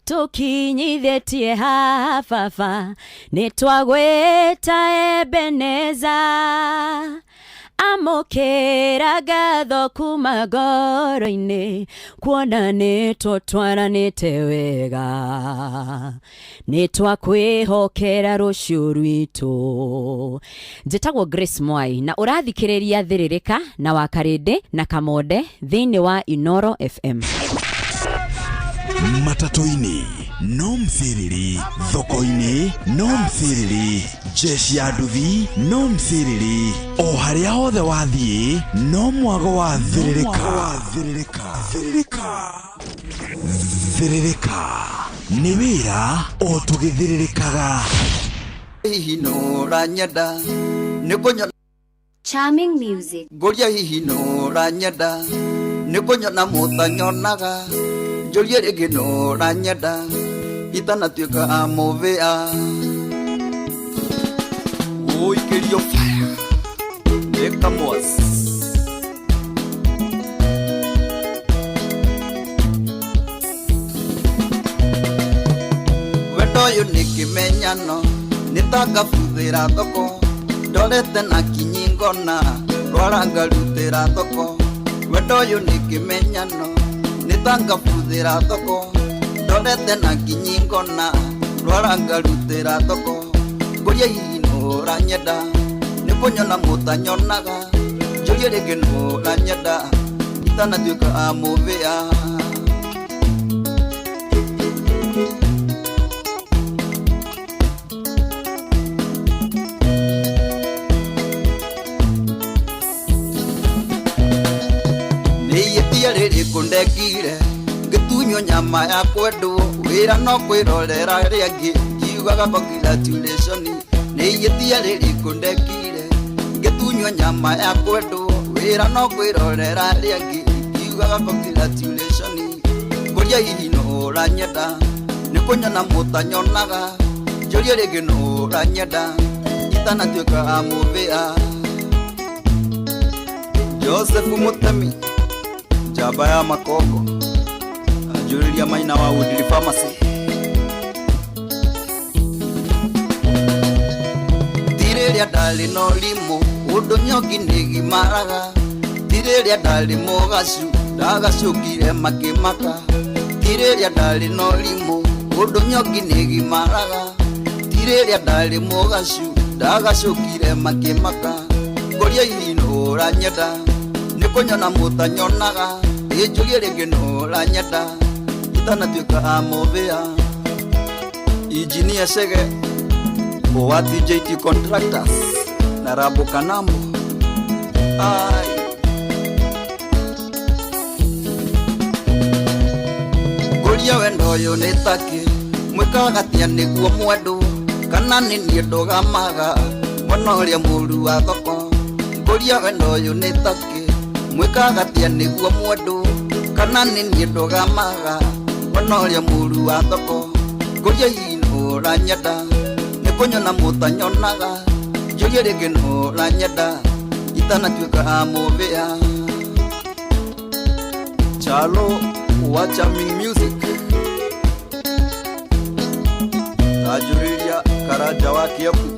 tukinyithĩtie haha baba, nĩtwagwĩta Ebeneza, amũkĩra ngatho kuma ngoro-inĩ, kuona nĩtũtwaranĩte wega, nĩtwakwĩhokera rũciũ rwitũ. Njĩtagwo Grace Mwai na ũrathikĩrĩria Thĩrĩrĩka na Wakarĩndĩ na Kamonde thĩinĩ wa Inooro FM. Matatu-inĩ no msiriri, thoko-inĩ no msiriri, jeshi ya nduthi no msiriri, o harĩa hothe wathiĩ no mwago wa thĩrĩrĩka. Thĩrĩrĩka nĩ wĩra o tũgĩthĩrĩrĩkaga. Hihi nũranyenda nĩ kũnyona Charming music. Ngũria hihi nũranyenda nĩ kũnyona mũtanyonaga njũrie rĩngĩ nũranyenda itanatuĩka amũvĩa ũikĩrio fire nĩ kamwas wendo ũyũ nĩ kĩmenyano nĩ ta ngabuthĩra thoko ndorete na kinyi ngona rwara ngarutĩra thoko wendo ũyũ nĩ kĩmenyano nĩ ta ngabuthĩra thoko ndorete na kinyi ngona rwara ngarutĩra thoko ngũria hihi nũranyenda nĩ kũnyona mũtanyonaga njũrie rĩngĩ nũranyenda itanatuĩka amũvĩa. Nĩihĩtia rĩrĩkũ ndekire ngĩtunywo nyama ya kwendwo wĩra no kwĩrorera rĩangĩ ngiugaga congratulation. Nĩihĩtia rĩrĩkũ ndekire ngĩtunywo nyama ya kwendwo wĩra no kwĩrorera rĩangĩ ngiugaga congratulation. Ngũria hihi nũranyenda nĩ kũnyona mũtanyonaga njũrie rĩngĩ nũranyenda itanatuĩka amũvĩa. Joseph Mutemi njamba ya makongo anjũrĩria maina wa Woodley Pharmacy. Ti rĩrĩa ndarĩ na ũrimũ ũndũ nyongi nĩgimaraga ti rĩrĩa ndarĩ mũgacu ndagacũkire makĩmaka ti rĩrĩa ndarĩ na ũrimũ ũndũ nyongi nĩgimaraga ti rĩrĩa ndarĩ mũgacu ndagacũkire makĩmaka ngũria hihi nũranyenda nĩ kũnyona mũtanyonaga ĩnjũrie rĩngĩ nũranyenda itanatuĩka amũvĩa. Injinia Chege wa TJT Contractors na Rabo Kanambo ai ngũria wendo ũyũ nĩ takĩ mwĩkaga atĩa nĩguo mwendwo kana nĩ niĩ ndũgamaga mwena ũrĩa mũru wa thoko ngũria wendo ũyũ nĩ takĩ mwĩkaga atĩa nĩguo mwendwo kana nĩ niĩ ndũgamaga mwena ũrĩa mũru wa thoko ngũria hihi nũranyenda nĩ kũnyona mũtanyonaga njũrie rĩngĩ nũranyenda itanatuĩka amũvĩa. Chalo wa Charming Music anjũrĩria Karanja wa Kĩambu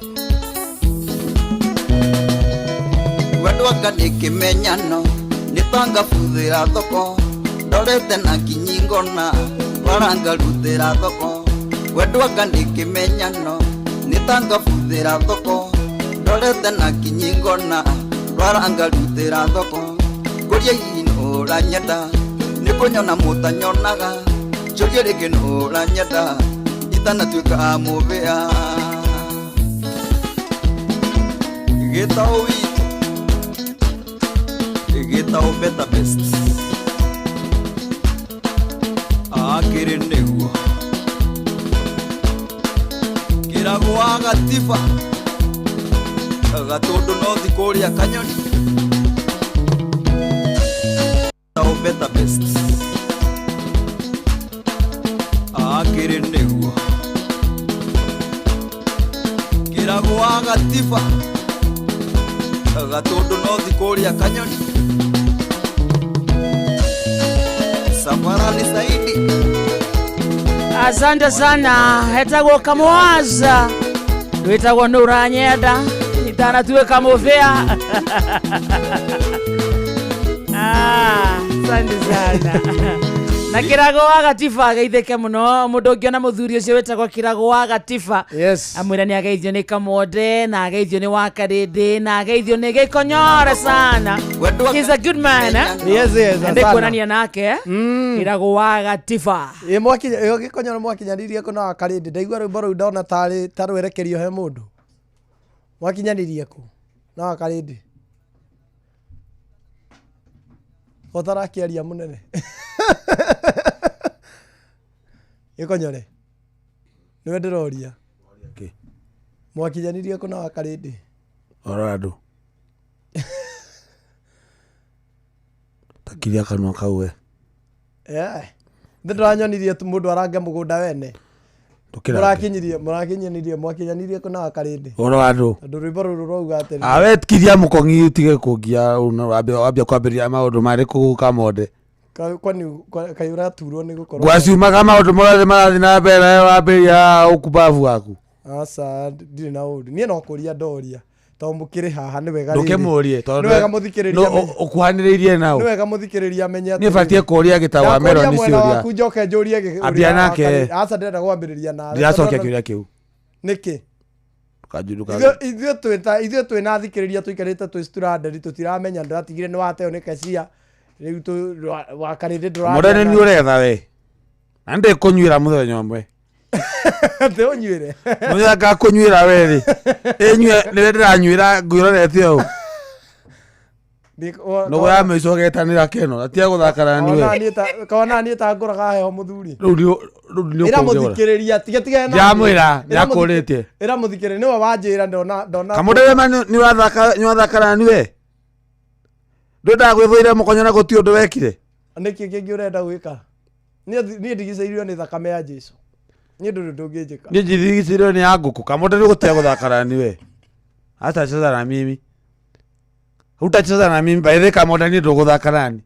wendo anga nĩ kĩmenyano nĩ ta ngabuthĩra thoko ndorete na kinyi ngona rwara ngarutĩra thoko wendo anga nĩ kĩmenyano nĩ ta ngabuthĩra thoko ndorete na kinyi ngona rwara ngarutĩra thoko ngũria hihi nũranyenda nĩ kũnyona mũtanyonaga njũrie rĩngĩ nũranyenda itanatuĩka amũvĩa. Gĩtaũ witũ gĩtaũ better best akĩrĩ nĩguo kĩragwo wa gatiba gatũndũ no thi kũrĩa kanyoni gĩtaũ better best akĩrĩ nĩguo kĩragwo wa gatiba gatũndũ no thi kũrĩa kanyoni. Safarani Saidi. Asante sana etagwo Kamwaza witagwo nũranyenda itanatuĩka mũvĩa. Asante sana na Kĩrago wa Gatiba ageithĩke mũno mũndũ ũngĩona mũthuri ũcio wĩtagwo Kĩrago wa Gatiba yes. Amwĩra nĩ ageithio nĩ Kamonde na ageithio nĩ Wakarĩndĩ na ageithio nĩ Gĩkonyore sana. He's a good man eh? Yes, yes, Ende kuonania nake Kĩrago wa Gatiba. Ĩ mwakinya ĩ Gĩkonyore mwakinyanirie kũ na Wakarĩndĩ ndaigua rwĩmbo rũu ndona tarĩ ta rwerekerio he mũndũ mwakinyanirie kũ na Wakarĩndĩ gotarakiaria mũnene Gĩkonyore nĩwe ndĩroria mwakinyanirie kũ na Wakarĩndĩ Orlando. Takiria kanua kau we. Eh. Nĩ ndĩranyonirie tu mũndũ arange mũgũnda wene. Ndũkĩrange. Mũrakinyirie, mũrakinyanirie, mwakinyanirie kũ na wakarĩndĩ. Ũhoro wa ndũ. Tondũ rwĩmbo rũrũ rwauga atĩrĩ. Awe kiria mũkong'i utige kũngia wambia kwambĩrĩria maũndũ marĩkũ kamonde. Kwani kaĩ ũraturwo nĩ gũkorwo. Ngwaciumaga maũndũ mothe marathiĩ na mbere nawe wambĩrĩria ũkumbabu waku. Aca ndirĩ na ũru. Niĩ no kũria ndoria. Tondũ mũkĩrĩ haha nĩ wega rĩrĩ. Ndũkĩmũrie tondũ Nĩ wega mũthikĩrĩria amenye. ũkuhanĩrĩirie nao. Nĩ wega mũthikĩrĩria amenye Niĩ batiĩ kũria gĩtau wa Ndakũria Meroni mwena ciũria. waku njoke njũrie Ambia ũrĩa nake. Aca ndĩrenda kwambĩrĩria nawe. Ndiracokia kĩũria kĩu. Nĩkĩ? Ndũkanju- Ithuĩ twĩ ithuĩ twĩna athikĩrĩria tũikarĩte twĩ stranded tũtiramenya ndĩratigire nĩ wateo nĩ kacia rĩu wakarĩndĩ Mũndũ nĩ niĩ ũretha we. Na ndĩkũnyuĩra mũthenya ũmwe. Atĩ ũnyuĩre. Mũthenya ngakũnyuĩra we rĩ. Ĩnyue nĩwe ndĩranyuĩra ngwĩrorete ũũ. Nũgũ ya mũico ũgetanĩra keno. Atia gũthaka na niwe. Kona niĩ ta ngũraga heho mũthuri. Rĩu nĩ Ĩra ũkũnjũra. mũthikĩrĩria tiga tiga na Ndĩramwĩra, nĩakũrĩtie. Ĩra mũthikĩrĩria nĩwe wanjĩra ndona ndona Kamũndũ ma nĩ wathaka na niwe. Ndwendaga gwĩthũire mũkonyo na gũtirĩ ũndũ wekire. Nĩkĩ kĩngĩ ũrenda gwĩka? Niĩ ndigicĩirio nĩ thakame ya Jesũ. Niĩ ndũrĩ ũndũ ũngĩnjĩka. Niĩ njirigicĩirio nĩ ya ngũkũ. Kamũndũ nĩ gũtiga gũthaka na niwe. Hatacheza na mimi. Hutacheza na mimi. By the way, Kamũndũ niĩ ndũgũthaka na niĩ.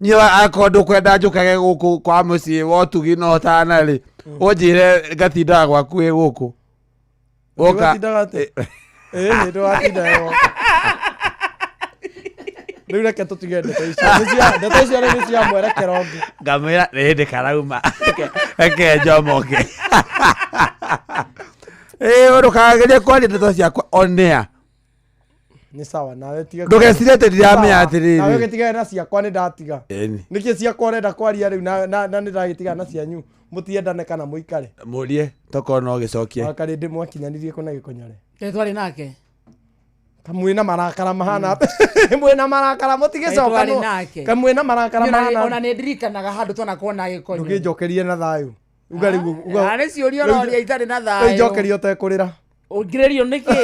Niĩ akorwo ndũkwenda njũkage gũkũ kwa mũciĩ wa ũtugi na ũtana rĩ, ũnjĩre ngatindaga gwaku wĩ gũkũ. Woka. Watindaga atĩa? Ĩĩ ndũgatinda gwaku. Rĩu reke tũtige ndeto icio. Ndeto icio rĩu nĩ cia mwerekero ũngĩ. Ngamwĩra nĩ hĩndĩ karauma. Reke njomoke. Ĩĩ ndũkagerie kwaria ndeto ciakwa on air. Nĩ sawa nawe tiga. Ndũgecirie atĩ ndiramenya atĩrĩrĩ. Nawe ũgĩtigane na ciakwa nĩ ndatiga. Ĩni. Nĩkĩ ciakwa ũrenda kwaria rĩu na nĩ ndagĩtigana na cianyu mũtiendane kana mũikare. Mũrie tokorwo no gĩcokie. Wakarĩndĩ mwakinyanirie kũ na gĩkonyore. Kaĩ twarĩ nake. Kamwĩna marakara mahana mwĩna marakara mũtigĩcoka Twarĩ nake. kamwĩna marakara Niĩ mahana ona nĩ ndirikanaga handũ twanakorwo na gĩkonyo. ndũkĩnjokerie na thayũ uga rĩu uga Ah, nĩ ciũria ũroria itarĩ na thayũ. Rĩu njokerie ũtekũrĩra. Ũngirĩrio nĩkĩ?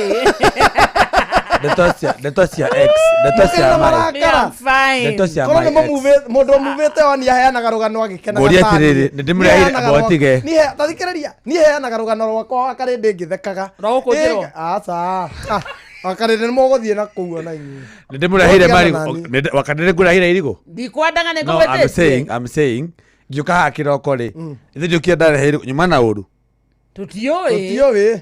Ndeto cia ex, ndeto cia my. I'm fine. Ndeto cia Korwo my nĩ ex. mũndũ ũmuvĩte oni aheanaga rũgano agĩkenaga Ngũria ta atĩrĩrĩ, niĩ. nĩ ndĩmũrehire Niĩ heanaga rwa- mbotige. niĩ ta thikĩrĩria niĩ heanaga rũgano rwakwa wakarĩndĩ ngĩthekaga. Rwa gũkũnjĩrwo? Aca. Wakarĩndĩ nĩ mũgũthiĩ na kũu ona inyuĩ. Nĩ ndĩmũrehire Mũtigana marigũ. na niĩ. Wakarĩndĩ ngũrehire irigũ. Ndikwendaga nĩ No, I'm saying, I'm saying, ngĩũka haha kĩroko rĩ, ithe ndiũkire ndarehe irigũ, nyuma na ũru. Tũtiũĩ. Tũtiũĩ.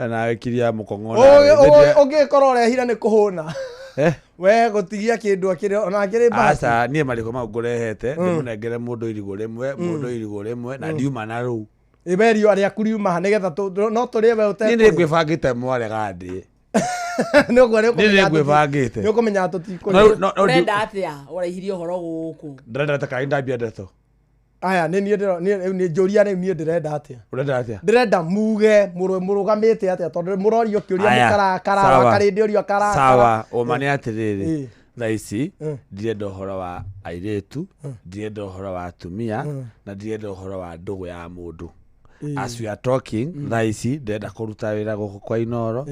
Nawe kiria mũkong'o nawe. Ũngĩkorwo ũrehire nĩ kũhũna. Eh? We gũtigia kĩndũ akĩrĩ ona akĩrĩ bahati. Aca, niĩ marigũ mau ngũrehete, ndĩmũnengere mũndũ irigũ rĩmwe, mũndũ irigũ rĩmwe, na ndiuma na rũu. Iberio rĩaku riuma ha nĩgetha no tũrĩe we Niĩ ũtekũrĩa. nĩ ngwĩbangĩte mwarega ndĩe. Nĩ ũguo nĩ Niĩ nĩ ngwĩbangĩte. Nĩ ũkũmenya tũtikũrĩa. No, no, Ũrenda atĩa? Ũraihirie ũhoro gũkũ. Ndĩrenda ta kaĩ ndambia ndeto. Aya nĩ niĩ ndĩro niĩ nĩ njũria rĩu niĩ ndĩrenda atĩa. Ũrenda atĩa? Ndĩrenda muge mũrũgamĩte atĩa tondũ mũrorio kĩũria Aya, mũkarakara sawa. wakarĩndĩ ũrio akarakara. Sawa, ũma nĩ atĩrĩrĩ. Ĩ. Thaa ici ndirenda ũhoro wa airĩtu, ndirenda ũhoro wa atumia, na ndirenda ũhoro wa ndũgũ ya mũndũ. As we are talking, thaa ici ndĩrenda kũruta wĩra gũkũ kwa Inooro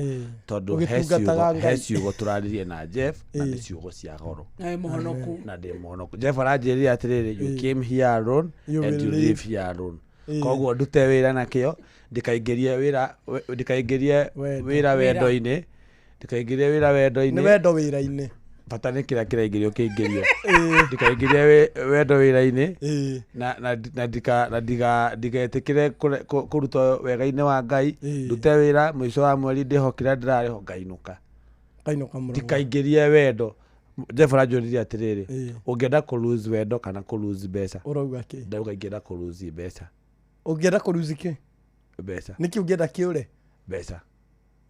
tondũ he Ũgĩtungataga ciugo he Ngai. ciugo tũraririe na Jeff na nĩ ciugo cia goro. Na wĩ mũhonoku. Na ndĩ mũhonoku. Jeff aranjĩrire atĩrĩrĩ, you came here alone You and will you leave. live here alone. Koguo ndute wĩra na kĩo ndikaingĩrie wĩra ndikaingĩrie wĩra wendo-inĩ ndikaingĩrie wĩra wendo-inĩ Nĩ wendo wĩra-inĩ. bata nĩ kĩrĩa kĩraingĩrio kĩingĩrio ndikaingĩrie wendo wĩra-inĩ na na na ndika na ndiga ndigetĩkĩre kũrutwo wega-inĩ wa Ngai ndute wĩra mũico wa mweri ndĩho kĩrĩa ndĩrarĩho ngainũka Ngainũka mũrũgamo. ndikaingĩrie wendo Jeff aranjũririe atĩrĩrĩ ũngĩenda kũ lose wendo kana kũ lose mbeca Ũrauga kĩ? Ndauga ingĩenda kũ lose mbeca. Ũngĩenda kũ lose kĩ? Mbeca. Nĩkĩ ũngĩenda kĩũre? Mbeca.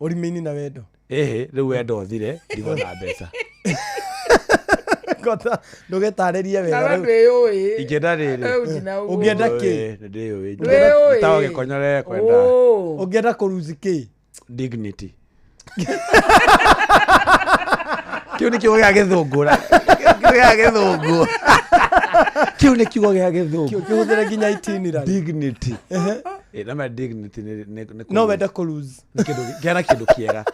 Ũrĩmi-inĩ na wendo. Ĩhĩ, rĩu wendo ũthire, ndigwo na mbeca. Ngota ndũgetarĩrie wega Nawe rĩu. ndwĩyũĩ. Ingĩenda rĩrĩ. Rĩu nginya ũguo. Ũngĩenda kĩ? Nĩ ndĩyũĩ. Ndwĩyũĩ. Njĩtagwo gĩkonyore kwenda. Ũngĩenda kũ lose kĩ? Dignity. Kĩu nĩ kiugo gĩa gĩthũngũ. Kiugo gĩa gĩthũngũ. Kĩu nĩ kiugo gĩa gĩthũngũ. Kĩhũthĩre nginya itinerary. Dignity. Ĩ, na ma dignity nĩ No wende kũ lose. Nĩ kĩndũ kĩana kĩndũ kĩega.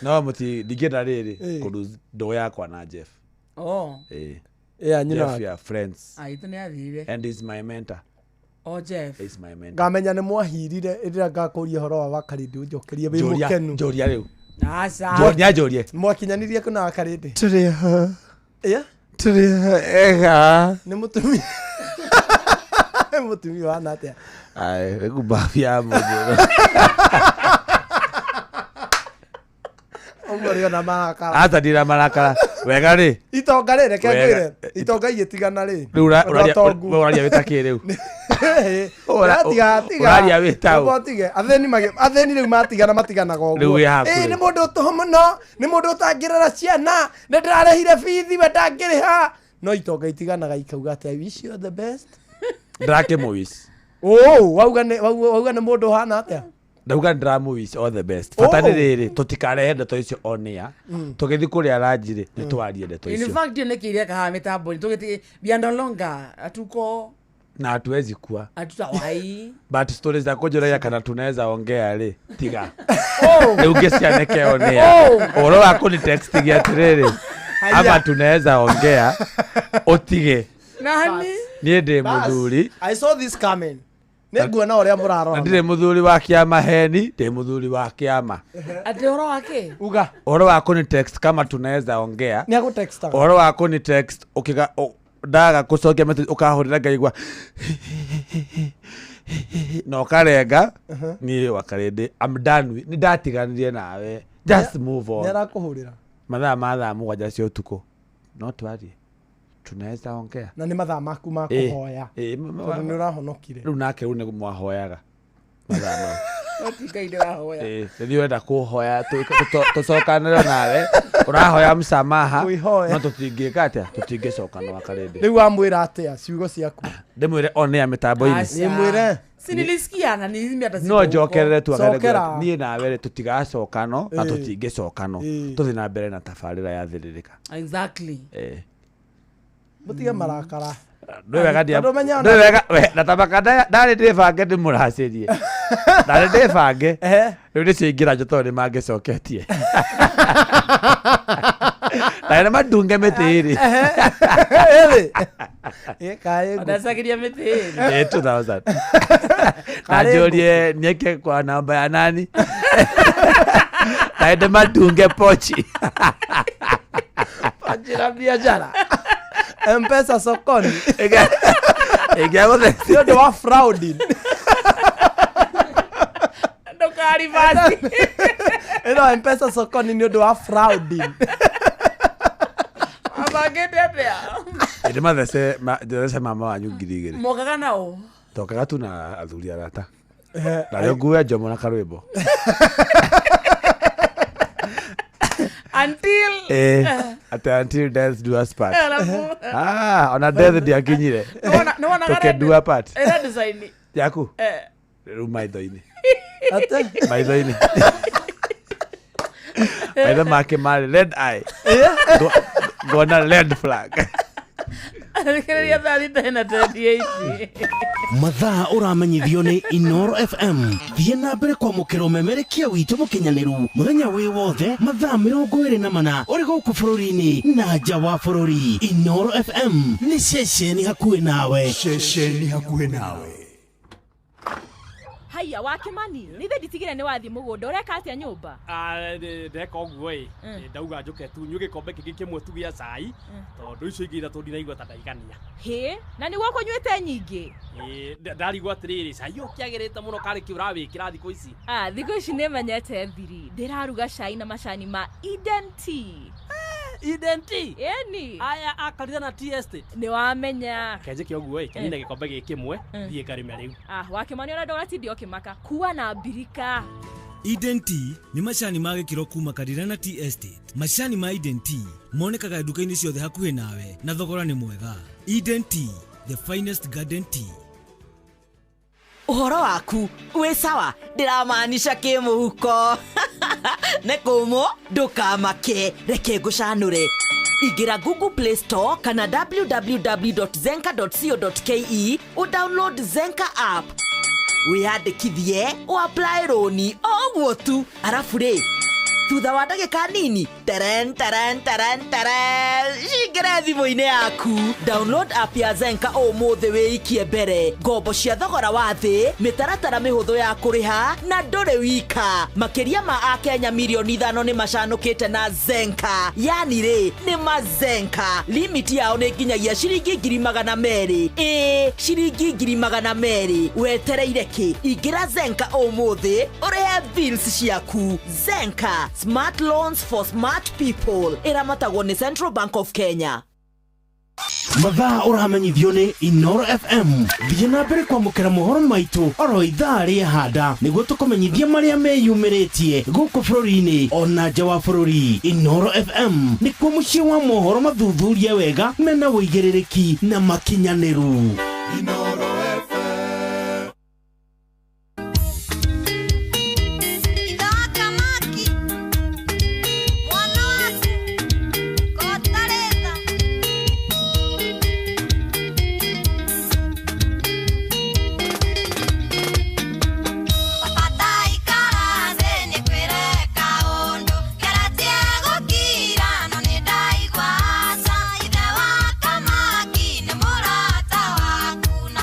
No mũti ndingĩenda rĩrĩ Ĩĩ. kũ ndũgũ yakwa na Jeff. Oh. Ĩĩ. Yeah, you Jeff, know. we are friends. Ah, itũ nĩ athire. And he's my mentor. Oh, Jeff. He's my mentor. Ngamenya nĩ mwahirire rĩrĩa ngakũria ũhoro wa wakarĩndĩ ũnjokerie wĩ Njũria- mũkenu. njũria rĩu. Aca. Nĩanjũrie. Mwakinyanirie kũ na wakarĩndĩ? Tũrĩ ha. Ĩa? Tũrĩ ega. Nĩ mũtumia. Nĩ mũtumia wana atĩa? Ai, rĩu mbabu ya mũndũ. Ũguo rĩ ona marakara. Aca ndira marakara. Wega rĩ. Itonga rĩ, reke Wega. ngwĩre. Itonga igĩtigana rĩ. Rĩu Andũ atongu. ũraria wĩta kĩ rĩu? Ũra- tiga. Ũraria wĩta ũ? Nyamba ũtige. Athĩni athĩni rĩu matigana matiganaga Rĩu ũguo. wĩ haku Ĩĩ, rĩu. nĩ mũndũ ũtũhũ mũno, nĩ mũndũ ũtangĩrera ciana, nĩ ndĩrarĩhire bithi we ndangĩrĩha. No itonga itiganaga ikauga atĩ I wish you the best. Ndĩrakĩmũwish. Oo, wauga nĩ wauga nĩ mũndũ ũhana atĩa? Ndauga ndĩramũwish all the best. Bata nĩ Oh. rĩrĩ tũtikarehe ndeto icio on air. Tũgĩthiĩ kũrĩa ranji rĩ nĩ twarie ndeto In icio. fact, nĩ kĩ ireka haha mĩtambo-inĩ tũgĩti we are no longer atuko Na hatuwezi kuwa. hatutawai. But stories za kũnjũragia kana tunaweza ongea rĩ tiga. Rĩu ngĩcianĩke on air. Oh. Ũhoro wa kũni textigia atĩrĩrĩ ama tunaweza ongea ũtige. Nani? Niĩ ndĩ Bas, mũthuri I saw this coming. Nĩ nguona ũrĩa na mũrarora. ndirĩ mũthuri wa kĩama heni ndĩ mũthuri wa kĩama. Atĩ ũhoro wa kĩ? Uga. Ũhoro wa kũni text kama tunaweza ongea Nĩ agũtextaga. ũhoro wa kũni text ũkĩga ndaga kũcokia message ũkahũrĩra ngaigua na ũkarenga niĩ wakarĩndĩ I'm done with nĩ ndatiganirie nawe just move Nĩ on arakũhũrĩra. mathaa ma thaa 7 cia ũtukũ no twarie tunaweza ongea Na nĩ mathaa maku ma Ĩĩ, kũhoya. ĩĩ, Tondũ nĩ ũrahonokire. rĩu nake rĩu nĩ mwahoyaga mathaa mau No ti Ngai ndĩrahoya. Ĩĩ, rĩu wenda kũhoya tũcokanĩre nawe ũrahoya msamaha Kwĩhoya. no tũtingĩka atĩa tũtingĩcokana wakarĩndĩ Rĩu wamwĩra atĩa ciugo ciaku? ndĩmwĩre on air mĩtambo-inĩ Aca. Nĩmwĩre. Si nilisikia na mimi hata siko no huko. njokerere tu Cokera. niĩ nawe rĩ tũtigacokano na Ĩĩ. tũtingĩcokano Ĩĩ. tũthiĩ na mbere na tabarĩra ya thĩrĩrĩka Exactly. Ĩĩ. Mũtige marakara. Ndũĩ wega Tondũ menya ona- ndũĩ wega we, na tabaka ndarĩ ndĩbange ndĩmũracĩrie ndarĩ ndĩbange rĩu nĩcio ingĩra njo tondũ nĩmangĩcoketie na nĩ mandunge mĩtĩ ĩrĩ Ĩrĩ. Ĩ, kaĩ ngũ. Ndacagĩria mĩtĩ ĩrĩ. Ĩ, 2000 na Karĩ ngũ. njũrie nieke kwa namba ya nani na ende mandunge pochi Panjira biashara. Mpesa sokoni. Ĩngĩagũthe Nĩ ũndũ wa frauding. Ndũkaribasi. Ĩno Mpesa sokoni nĩ ũndũ wa frauding. Mabangĩte atĩa? ĩndĩ mathece thece mama wanyu 2000 Mokaga nao. tokaga tu na athuri arata narĩo ngue njomo na karwĩmbo Until Ĩ, atĩ until death do us part. Alafu. Ah, ona death ndiakinyire Nĩwonaga tũkĩndua part Ĩra design. yaku Eh. rĩu maitho-inĩ Ate? maitho-inĩ maitho make marĩ red eye ngona red flag Thikĩrĩria thaa thita na 28. Mathaa ũramenyithio nĩ Inoro FM. Thiĩ na mbere kwamũkĩra ũmemerekia witũ mũkinyanĩru mũthenya wĩ wothe mathaa 24 ũrĩ gũkũ bũrũri-inĩ na nja wa bũrũri. Inoro FM nĩ ceceni hakuhĩ nawe. Ceceni hakuhĩ nawe. Haiya wa Kimani, nĩ ithe nditigire nĩ wathiĩ mũgũnda ũreka atĩa nyũmba? Ndeka ũguo ĩ ndauga njũke tu nyue gĩkombe kĩngĩ kĩmwe tu gĩa cai tondũ icio ingĩ ithatũ ndinaigua ta ndaigania. Hĩ, na nĩguo kũnyuĩte nyingĩ? Ĩ, ndarigwo atĩrĩrĩ cai ũyũ ũkĩagĩrĩte mũno karĩ kĩ ũrawĩkĩra thikũ ici? Ah, thikũ ici nĩ menyete thiri. Ndĩraruga cai na macani ma Eden Tea. Eden Tea? Ĩni. Aya akarire na tea estate. Nĩ wamenya. Kenjĩke ũguo ĩ kenyine gĩkombe gĩkĩ kĩmwe Mm. thiĩ ngarĩme rĩu. Ah, wa Kimani ona ndũgatinde ũkĩmaka. Kua na mbirika. Eden Tea nĩ macani ma gĩkĩro kuma Karirana Tea Estate. Macani ma Eden Tea monekaga nduka-inĩ ciothe hakuhĩ nawe na thogora nĩ mwega. Eden Tea, the finest garden tea. Ũhoro waku wĩ sawa ndĩramaanisha kĩmũhuko nĩ kũmũ ndũkamake reke ngũcanũre ingĩra Google Play Store kana www.zenka.co.ke ũdownload Zenka app wĩyandĩkithie ũapply rũni o ũguo tu arabu rĩ Thutha wa ndagĩka nini, teren teren teren teren, cingĩre thimũ-inĩ yaku. Download app ya Zenka ũmũthĩ wĩikie mbere. Ngombo cia thogora wa thĩ, mĩtaratara mĩhũthũ ya kũrĩha na ndũrĩ wika. Makĩria ma akenya mirioni 5 nĩ macanũkĩte na Zenka. Yani rĩ, nĩ mazenka. Limit yao nĩ nginyagia ciringi 200,000. Ĩĩ, ciringi 200,000. Wetereire kĩ? Ingĩra Zenka ũmũthĩ ũrĩhe bills ciaku. Zenka, smart loans for smart people. Ĩramatagwo nĩ Central Bank of Kenya. Mathaa ũramenyithio nĩ Inoro FM. Thiĩ na mbere kwamũkĩra mohoro maitũ oro ithaa rĩa handa nĩguo tũkũmenyithia marĩa meyumĩrĩtie gũkũ bũrũri-inĩ ona nja wa bũrũri. Inoro FM nĩkuo mũciĩ wa mohoro mathuthurie wega mena ũigĩrĩrĩki na makinyanĩru. Ithe wa kamaki nĩ mũrata waku na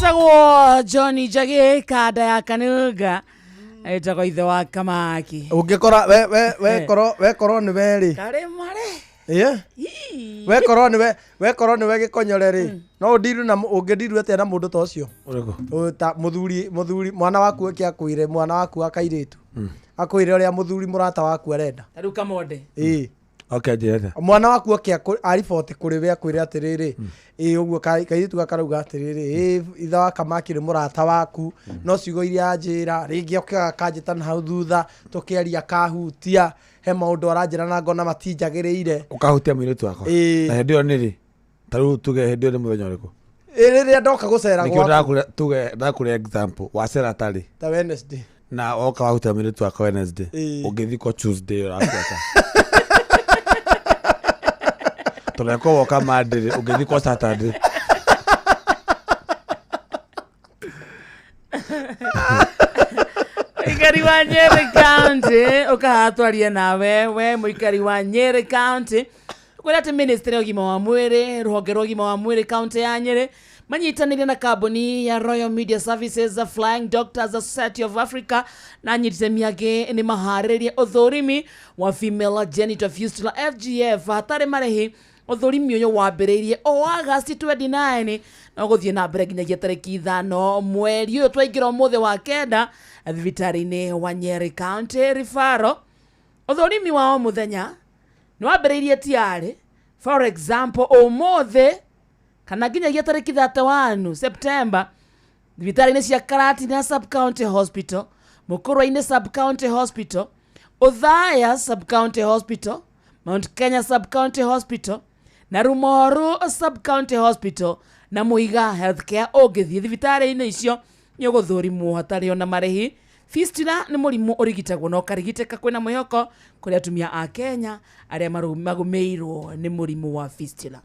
Etagwo Johnny Njagi kanda ya Kanuga, etagwo ithe wa Kamaki. Ũngĩkora we we wekorwo wekorwo nĩ we rĩ. Karĩ mare. Ĩĩ. Wekorwo nĩwe wekorwo nĩwe gĩkonyore rĩ, no ũndiru na ũngĩndiru atĩa na mũndũ ta ũcio? Ũrĩkũ? Ũyũ ta mũthuri mũthuri mwana waku eke akwĩre mwana waku wa kairĩtu akwĩre ũrĩa mũthuri mũrata waku arenda. Ta rĩu Kamonde. Ĩĩ. Okay, njĩra. Mwana waku oke ariboti kũrĩ we akwĩre atĩrĩrĩ, ĩĩ ũguo kairĩtu gaka karauga atĩrĩrĩ, ĩĩ ithe wa Kamaki nĩ mũrata waku, no ciugo iria anjĩra rĩngĩ oke akanjĩta na hau thutha tũkĩaria kahutia he maũndũ aranjĩra na ngona matinjagĩrĩire. Ũkahutia mũirĩtu wakwa. Ĩĩ. Na hĩndĩ ĩyo nĩ rĩ? Ta rĩu tuge hĩndĩ ĩyo nĩ mũthenya ũrĩkũ? Ĩ rĩrĩa ndoka gũcera Nĩkĩo gwaku ndakũre tuge ndakũre example wacera tarĩ ta Wednesday. na woka wahutia mũirĩtu wakwa Wednesday. Ĩĩ. Ũngĩthikwo Tuesday ũrabuata. Tũrekwo woka Monday rĩ, ũngĩthikwo Saturday. Mũikari wa Nyeri County ũkahaha twarie nawe we mũikari wa Nyeri County kwĩra atĩ ministry ya ũgima wa mwĩrĩ rũhonge rwa ũgima wa mwĩrĩ kaunti ya Nyeri manyitanĩire na kambuni ya Royal Media Services Flying Doctors Society of Africa na anyititemi angĩ nĩ maharĩrĩrie ũthũrimi wa female genital fistula FGF hatarĩ marĩhi. Ũthũrimi ũyũ wambĩrĩirie o Agasti 29 na ũgũthiĩ na mbere nginyagia tarĩki 5 mweri ũyũ twaingĩra ũmũthĩ wa 9 thibitarĩ-inĩ wa Nyeri County Referral. Ũthũrimi wa o mũthenya nĩ wambĩrĩirie tiarĩ, for example ũmũthĩ kana nginyagia tarĩki 31 September thibitarĩ-inĩ cia Karatina Sub-County Hospital, Mũkũrwe-inĩ Sub-County Hospital, Othaya Sub-County Hospital, Mount Kenya Sub-County Hospital na Rumoru Sub-County Hospital na Muiga Healthcare. Ũngĩthiĩ thibitarĩ-inĩ icio nĩ ũgũthũrimwo hatarĩ ona marĩhi. Fistula nĩ mũrimũ ũrigitagwo na ũkarigitĩka kwĩna mwĩhoko kũrĩ atumia a Kenya arĩa magũmĩirwo nĩ mũrimũ wa fistula.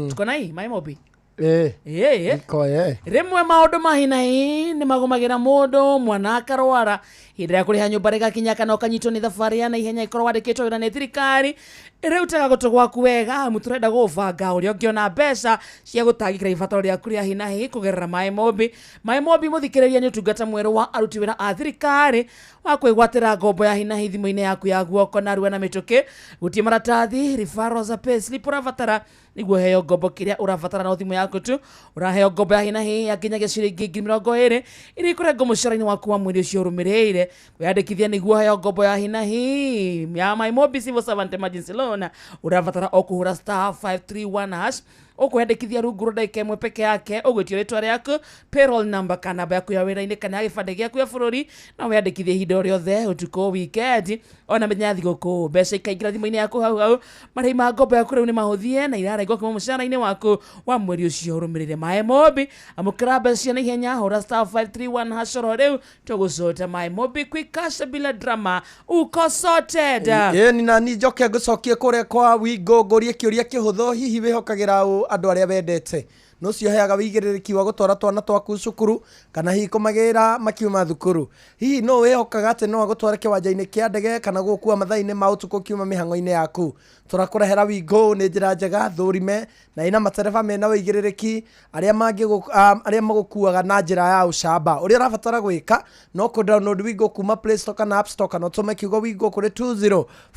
Tuko na hii maĩ mobi. Ĩĩ. Ĩĩ. Iko ĩĩ. Rĩmwe maũndũ ma hi na hi nĩ magũmagĩra mũndũ, mwana akarwara, hĩndĩ ĩrĩa kũrĩha nyũmba rĩgakinya kana ũkanyitwo nĩ thabarĩ ya naihenya ĩkorwo wandĩkĩtwo wĩra nĩ thirikari. Rĩu tega gũtũ gwaku wega amu tũrenda gũbanga ũrĩa ũngĩona mbeca cia gũtangĩkĩra ibataro rĩaku rĩa hi na hi kũgerera Maĩ Mobi. Maĩ Mobi mũthikĩrĩria nĩ ũtungata mwerũ wa aruti wĩra a thirikari wa kwĩgwatĩra ngombo ya hi na hi thimũ-inĩ yaku ya guoko narua na mĩtũkĩ. Gũtirĩ maratathi, referrals, payslip ũrabatara nĩguo ũheo ngombo kĩrĩa ũrabatara no thimũ yaku tu. Ũraheo ngombo ya hi na hi ya nginyagia ciringi ngiri mĩrongo ĩrĩ iria ikũrengwo mũcara-inĩ waku wa mweri ũcio ũrũmĩrĩire. Kwĩyandĩkithia nĩguo ũheo ngombo ya hi na hi ya My Mobi Civil Servant Emergency Loan ũrabatara o kũhũra star 531 hash. Ũkwĩyandĩkithia rungu rwa ndagĩka ĩmwe peke yake, ũgwĩtio rĩtwa rĩaku, payroll number kana namba yaku ya wĩra-inĩ kana ya gĩbandĩ gĩaku gĩa bũrũri, na wĩyandĩkithie ihinda o rĩothe ũtukũ, weekend ona mĩthenya ya thigũkũ. Mbeca ikaingĩra thimũ-inĩ yaku hau hau. Marĩhi ma ngombo yaku rĩu nĩ mahũthie na irarengwo kuma mũcara-inĩ waku wa mweri ũcio ũrũmĩrĩire. Maĩ Mobi, amũkĩra mbeca cia naihenya, hũra star 531 hash oro rĩu tũgũcota. Maĩ Mobi, quick cash bila drama, uko sorted. Ĩĩ ni na ni njoke ngũcokie kũrĩa kwa Wingo ngũrie kĩũria kĩhũthũ, hihi wĩhokagĩra ũ andũ arĩa wendete? Nũ ũcio ũheaga wĩigĩrĩrĩki wa gũtwara twana twaku cukuru kana hihi kũmagĩra makiuma thukuru? Hihi nũ wĩhokaga atĩ no agũtware kĩwanja-inĩ kĩa ndege kana gũgũkua mathaa-inĩ ma ũtukũ ũkiuma mĩhang'o-inĩ yaku? Tũrakũrehera Wingo nĩ njĩra njega thũrime na ĩna matereba mena wĩigĩrĩrĩki arĩa arĩa magũkuaga na njĩra ya ũcamba. Ũrĩa ũrabatara gwĩka no kũ download Wingo kuma Play Store kana App Store kana ũtũme kiugo Wingo kũrĩ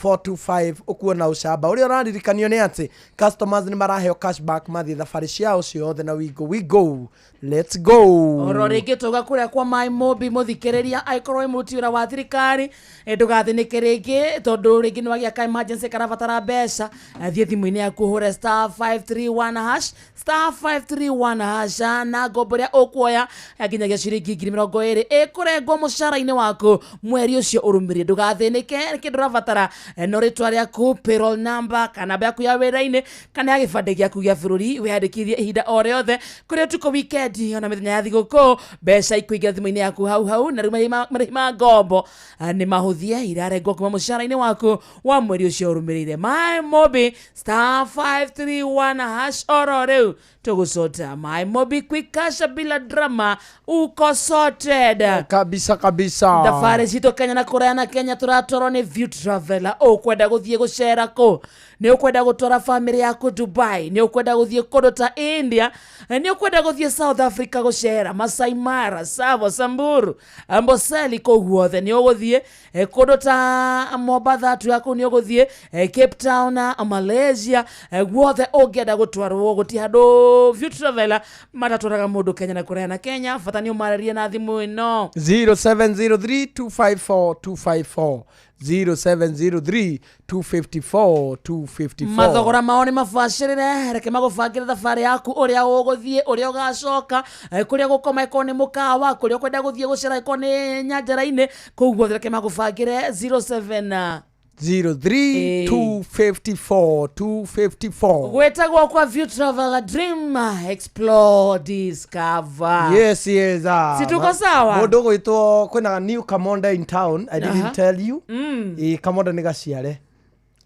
20425 ũkuona ũcamba. Ũrĩa ũraririkanio nĩ atĩ customers nĩ maraheo cashback mathiĩ thabarĩ ciao ciothe na Wingo. Wingo, let's go. Oro rĩngĩ tauga kũrĩa kwa Maĩ Mobi mũthikĩrĩria angĩkorwo wĩ mũruti wĩra wa thirikari, ndũgathĩnĩke rĩngĩ tondũ rĩngĩ nĩ wagĩa ka emergency karabatara mbeca. Thiĩ thimũ-inĩ yaku ũhũre star 531 hash, star 531 hash, na ngombo ĩrĩa ũkuoya ya nginyagia ciringi ngiri mĩrongo ĩrĩ ĩkũrengwo mũcara-inĩ waku mweri ũcio ũrũmĩrĩire. Ndũgathĩnĩke, kĩndũ ũrabatara no rĩtwa rĩaku, payroll number kana namba yaku ya wĩra-inĩ kana ya gĩbandĩ gĩaku gĩa bũrũri. Wĩyandĩkithie ihinda o rĩothe kũrĩ ũtukũ, weekend ona mĩthenya ya thigũkũ, mbeca ikũingĩra thimũ-inĩ yaku hau hau na rĩu marĩhi ma ngombo nĩ mahũthie irarengwo kuma mũcara-inĩ waku wa mweri ũcio ũrũmĩrĩire. Maĩ Mobi star 531 hash oro rĩu tũgũcota. Maĩ Mobi, quick cash bila drama, uko sorted kabisa kabisa. Thabarĩ citũ Kenya na kũraya na Kenya tũratwarwo nĩ View Traveler. Ũkwenda gũthiĩ gũcera kũ? Nĩ ũkwenda gũtwara bamĩrĩ yaku Dubai, nĩ ũkwenda gũthiĩ kũndũ ta India, nĩ ũkwenda gũthiĩ South Africa gũcera Masai Mara, Tsavo, Samburu, Amboseli, kũu guothe nĩ ũgũthiĩ kũndũ ta Mombatha tu kũu nĩ ũgũthiĩ Cape Town, Malaysia, guothe ũngĩenda gũtwarwo gũtirĩ handũ View Traveler matatwaraga mũndũ Kenya na kũraya na Kenya. Bata nĩ ũmarĩrie na thimũ ĩno. 0703 254 254, 0703 254 254. Mathogora mao nĩ mabacĩrĩre, reke magũbangĩre thabarĩ yaku, ũrĩa ũgũthiĩ, ũrĩa ũgacoka, kũrĩa gũkoma ĩkorwo nĩ mũkawa, kũrĩa ũkwenda gũthiĩ gũcera ĩkorwo nĩ nyanjara-inĩ, kũu guothe reke magũbangĩre. 07 03 254 254. Gwĩtagwo kwa View Travel, Dream, Explore, Discover. Yes. Si tuko sawa? Mũndũ ũgwĩtwo, kwĩna new Kamonde in town. I didn't tell you. Ĩ, Kamonde nĩ gaciare.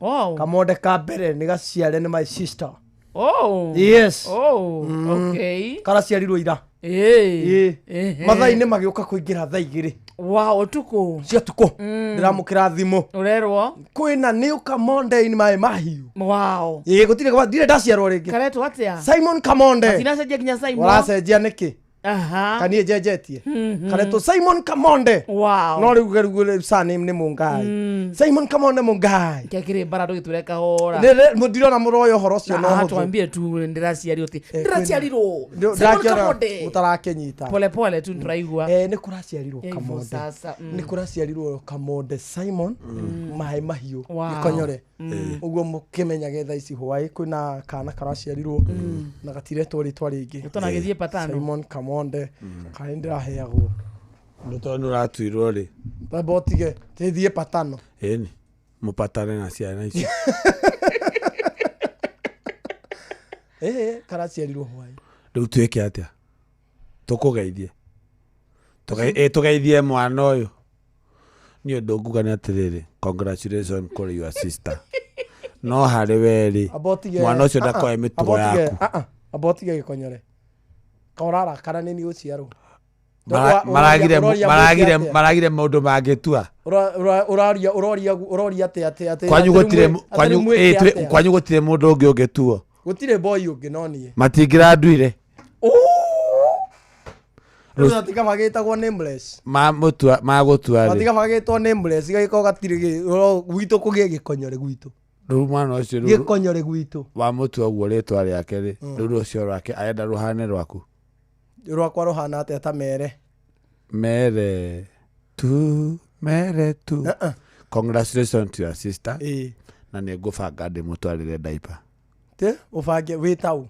Oh. Kamonde ka mbere nĩ gaciare nĩ my sister. Oh. Yes. Oh, okay. Karaciarirwo ira. Ĩ. Ĩ. Mathaa-inĩ magĩũka kũingĩra thaa 2. Wa ũtukũ. Cia tukũ. Ndĩramũkĩra thimũ. Ũrerwo? Kwĩna new Kamonde in my mahiũ. Wow. Ĩ, gũtirĩ ndirĩ ndaciarwo rĩngĩ. Karetwo atĩa? Simon Kamonde. Matinacenjia nginya Simon. Ũracenjia nĩkĩ? Aha. Kaniĩ njenjetie. Karetwo Simon Kamonde. Wow. No rĩu surname nĩ Mungai. Simon Kamonde Mungai. Kĩakĩrĩ mbara ndũgĩtwĩre kahora. Ndirona mũroya ũhoro ũcio no Aha, hũthũ. twambie tu ndĩraciarirwo ti ndĩraciarirwo Simon Ndĩrakĩona Kamonde. mũtarakĩnyita. Pole pole tu ndĩraigua. Eh, nĩ kũraciarirwo Hivyo Kamonde. sasa. Nĩ kũraciarirwo Kamonde Simon maĩ mahiũ Wow. gĩkonyore. Ũguo mũkĩmenyage thaa ici hwaĩ kwĩna kana karaciarirwo na gatiretwo rĩtwa rĩngĩ. Tũnagĩthiĩ patano. Simon Kamonde kana nĩ ndĩraheagwo. Nĩ tondũ nĩ ũratuirwo rĩ. Tamba ũtige tĩthiĩ patano. Ĩni mũpatane na ciana icio. Ĩĩ, karaciarirwo hwaĩ. Rĩu twĩke atĩa? Tũkũgeithie. Tũgeithie mwana ũyũ. Niĩ ũndũ nguga nĩ atĩrĩrĩ, congratulations kũrĩ your sister. No harĩ we rĩ, Amba ũtige. mwana ũcio Ah, ah, ndakoe mĩtugo amba ũtige- yaku. ah, ah, amba ũtige gĩkonyore. Ka ũrarakara nĩ niĩ gũciarwo. Maragire maũndũ mangĩtua. Ũraria ũroria ũroria atĩa atĩa atĩa Kwanyu atĩ rĩu gũtirĩ atĩ kwanyu rĩu mwĩke atĩa? kwanyu gũtirĩ mũndũ ũngĩ ũngĩtuo. Gũtirĩ boy ũngĩ no niĩ. Matingĩranduire. Rĩu gatiga gagĩtagwo nameless. Mamũtua magũtua rĩ. Gatiga gagĩtwo nameless gagĩkorwo gatirĩ gwitũ kũgĩe gĩkonyore gwitũ. Rĩu mwana ũcio rĩu Gĩkonyore gwitũ. wamũtua ũguo rĩtwa rĩake rĩ, rĩu rũcio rwake arenda rũhane rwaku. Rwakwa rũhana atĩa ta mere? Mere tu, mere tu. Congratulations to your sister. Na nĩ ngũbanga ndĩmũtwarĩre diaper. Tĩ ũbange wĩ taũ.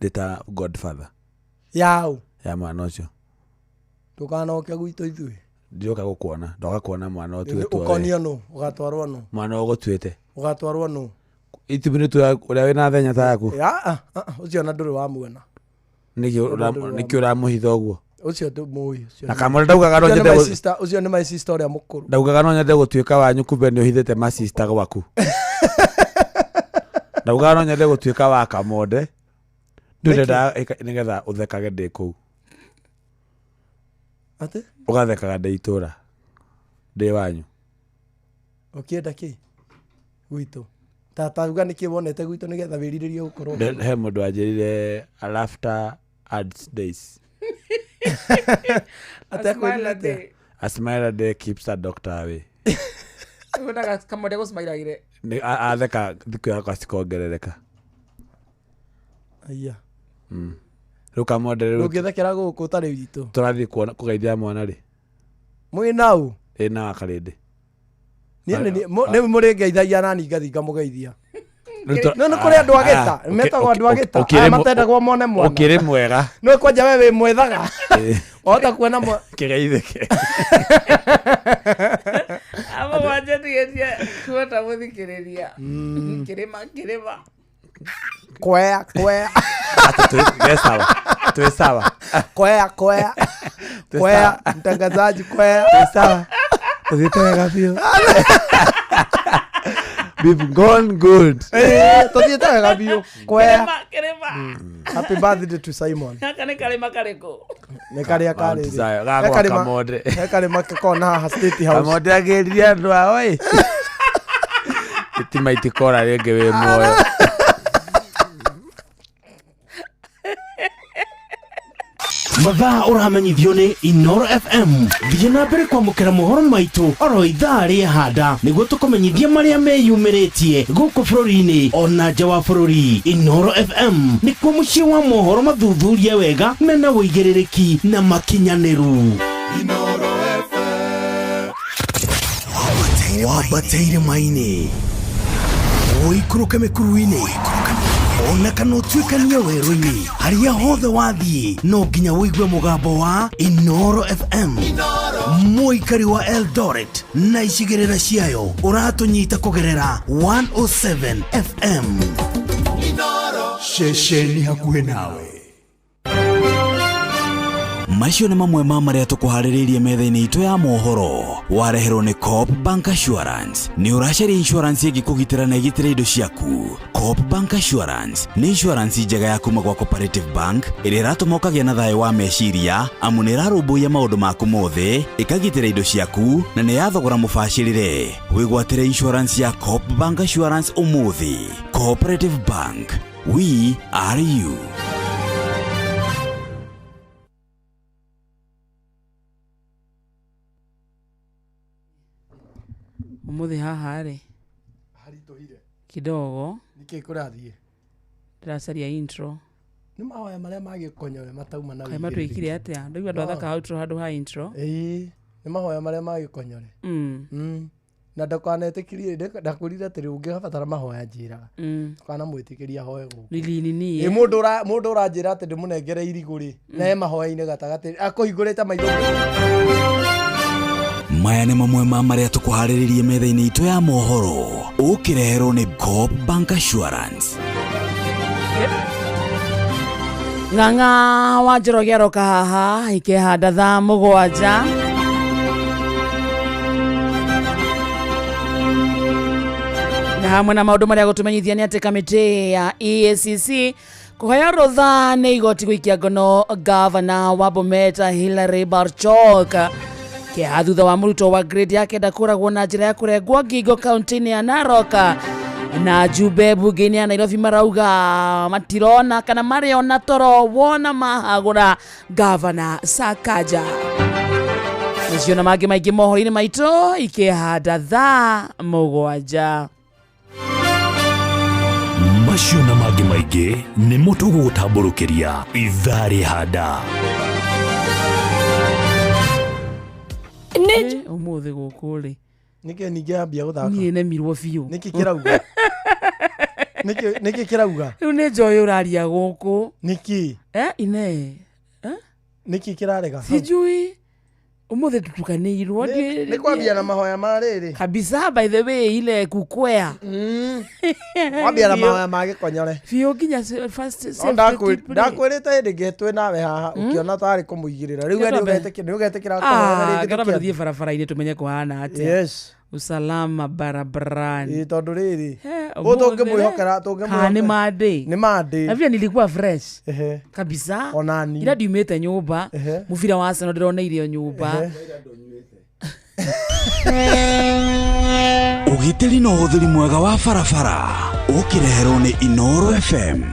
Ndĩ ta godfather Yaũ. ya mwana ũcio. Ndũkanoke gwitũ ithuĩ. Ndioka gũkuona, ndoka kuona mwana ũtuĩtwo we. Ũkonio nũ? Ũgatwarwo nũ? Mwana ũgũtuĩte. Ũgatwarwo nũ? Itumbĩ nĩ ũrĩa wĩna thenya ta yaku. Ah, ah, ah, ũcio ona ndũrĩ wamuona. Nĩkĩ ũramũhitha ũguo? Ũcio ndũmũĩ. Ũcio Na nĩ- Kamũra ndaugaga no Ũcio nĩ nyende my gũ- sister, ũcio nĩ my sister ũrĩa mũkũrũ. Ndaugaga no nyende gũtuĩka wanyu kumbe nĩ ũhithĩte masista gwaku. Ndaugaga no nyende gũtuĩka wa Kamonde. Ndũ ndendaga nĩgetha ũthekage ndĩ kũu. Atĩ? Ũgathekaga ndĩ itũra. Ndĩ wanyu. Ũkĩenda kĩ? Gwitũ. Ta tauga nĩkĩ wonete gwitũ nĩgetha wĩrirĩrie gũkorwo. He mũndũ wanjĩrire a laughter adds days. Atĩ akwĩrire atĩa? A smile a day keeps a doctor away. Wendaga Kamonde gũcmairagĩre. Nĩ atheka thikũ yakwa cikongerereka. Aya. Rĩu Kamonde rĩu Ndũngĩthekera gũkũ ũtarĩ witũ. tũrathiĩ kuona kũgeithia mwana rĩ. Mwĩ nau? Ĩ na wa Karĩndĩ. Niĩ nĩ mũrĩngeithagia nani ngathi ngamũgeithia. Rĩu tũ- No nĩ kũrĩ andũ a gĩta, Ah, metagwo andũ a gĩta, ũkĩrĩ aya matendagwo mone mwana. Ũkĩrĩ mwega. No kwanja we wĩ mwethaga. Wahota kuona mwa Kĩgeithĩke. Amo wanjatigetie kuota mũthikĩrĩria. Kĩrĩma kĩrĩma. Kwea kwea. Atĩ twĩ sawa. Twĩ sawa. Kwea kwea. Twĩ Kwea sawa. mtangazaji kwea. Twĩ sawa. Ũthiĩte wega biũ. We've gone good. Eh, tũthiĩte wega biũ. Kwea. Kĩrĩma kĩrĩma. Happy birthday to Simon. Gaka nĩ karĩma karĩkũ? Nĩ karĩa Mount karĩ. Zion, gagwa Kamonde. He karĩma kona haha State House. Kamonde agĩrire andũ ao ĩ. Thitima itikora rĩngĩ wĩ muoyo. Mathaa ũramenyithio nĩ Inoro FM. Thiĩ na mbere kwamũkĩra mohoro maitũ oro ithaa rĩehanda nĩguo tũkũmenyithie marĩa meyumĩrĩtie gũkũ bũrũri-inĩ ona nja wa bũrũri. Inoro FM nĩkuo mũciĩ wa mohoro mathuthurie wega mena ũigĩrĩrĩki na makinyanĩru. Wambate irĩma-inĩ, ũikũrũke mĩkuru-inĩ, ona kana ũtuĩkanie werũ-inĩ, harĩa hothe wathiĩ no nginya ũigue mũgambo wa Inoro FM. Mũikari wa Eldoret na icigĩrĩra ciayo ũratũnyita kũgerera 107 FM. Ceceni hakuhĩ nawe. Macio nĩ mamwe ma marĩa tũkũharĩrĩirie metha-inĩ itũ ya mohoro. Wareherwo nĩ Coop Bank Assurance. Nĩ ũracaria insurance ĩngĩkũgitĩra na ĩgitĩre indo ciaku? Coop Bank Assurance nĩ insurance njega ya kuma gwa Cooperative Bank ĩrĩa ĩratũma ũkagĩa na thayũ wa meciria, amu nĩ ĩrarũmbũiya maũndũ maku mothe, ĩkagitĩra indo ciaku na nĩ ya thogora mũbacĩrĩre. Wĩgwatĩre insurance ya Coop Bank Assurance ũmũthĩ. Cooperative Bank, we are you. Umuthi haha rĩ, Haritũhire. Kidogo. Nĩkĩ kũrathiĩ? Ndĩracaria intro. Nĩ mahoya marĩa magĩkonyore matauma na Kaĩ matwĩkire ũigĩrĩrĩki. atĩa? Ndaigua andũ athaka outro handũ ha intro. Ĩĩ, nĩ mahoya marĩa magĩkonyore. Na ndakanetĩkirie, ndakwĩrire atĩrĩ, ũngĩbatara mahoya njĩraga. Ndũkanamwĩtĩkĩrie ahoe gũkũ. Nili nini. Ĩ, mũndũ ũranjĩra atĩ ndĩmũnengere irigũ rĩ, na e mahoya-inĩ gatagatĩ akũhingũrĩte maitho. Maya nĩ mamwe ma marĩa tũkũharĩrĩirie metha-inĩ itũ ya mohoro, ũkĩreherwo nĩ Coop Bank Assurance. Ng'ang'a wa Njoroge aroka haha ikehanda thaa 7. Na hamwe na maũndũ marĩa gũtũmenyithia nĩ atĩ kamĩtĩ ya EACC kũheo rũtha nĩ igoti gũikia ngono gavana wa Bomet Hilary Barchok. Kĩeha thutha wa mũrutwo wa grade ya 9 kũragwo na njĩra ya kũrengwo ngingo kaunti-inĩ ya Narok. Na njumbe mbunge-inĩ ya Nairobi marauga matirona kana marĩona toro wona mahagũra gavana Sakaja. Macio na mangĩ maingĩ mohoro-inĩ maitũ ikĩhanda thaa 7. Macio na mangĩ maingĩ nĩmo tũgũgũtambũrũkĩria ithaa rĩhanda. Ũmũthĩ gũkũ rĩ, Nĩkĩ ningĩ ambia gũthaka? Niĩ nemirwo biũ. Nĩkĩ kĩrauga? Nĩkĩ kĩrauga? Rĩu nĩ njoĩ ũraria gũkũ. Nĩkĩ? Ine. Nĩkĩ kĩrarega? Sijui. Ũmũthĩ tutukanĩirwo. Nĩ kwambia na mahoya ma rĩrĩ. Kabisa, by the way, ile kukwea. Kwambia na mahoya ma gĩkonyore. Biũ nginya first No safety tip rĩ. Ndakwĩrĩte hĩndĩ ĩngĩ twĩ nawe haha, ũkĩona tarĩ kũmũigĩrĩra. Rĩu we Nĩ nĩ ũgetĩkĩra kũhoera rĩngĩ Ngerambe tũkĩambia? tũthiĩ barabara-inĩ tũmenye kũhana atĩa. Yes. Usalama barabarani. Ĩ, tondũ rĩrĩ, ũũ Ũmũthĩ tũngĩmwĩhokera, rĩ, tũngĩmwĩhokera. Kana nĩ mandĩ. Nĩ mandĩ. Na vile nilikuwa fresh. Ehe. Kabisa. Onani. Ira ndiumĩte nyũmba. Mũbira wa Arsenal ndĩroneire o nyũmba. Ũgitĩri na ũhũthĩri mwega wa barabara ũkĩreherwo nĩ Inoro FM.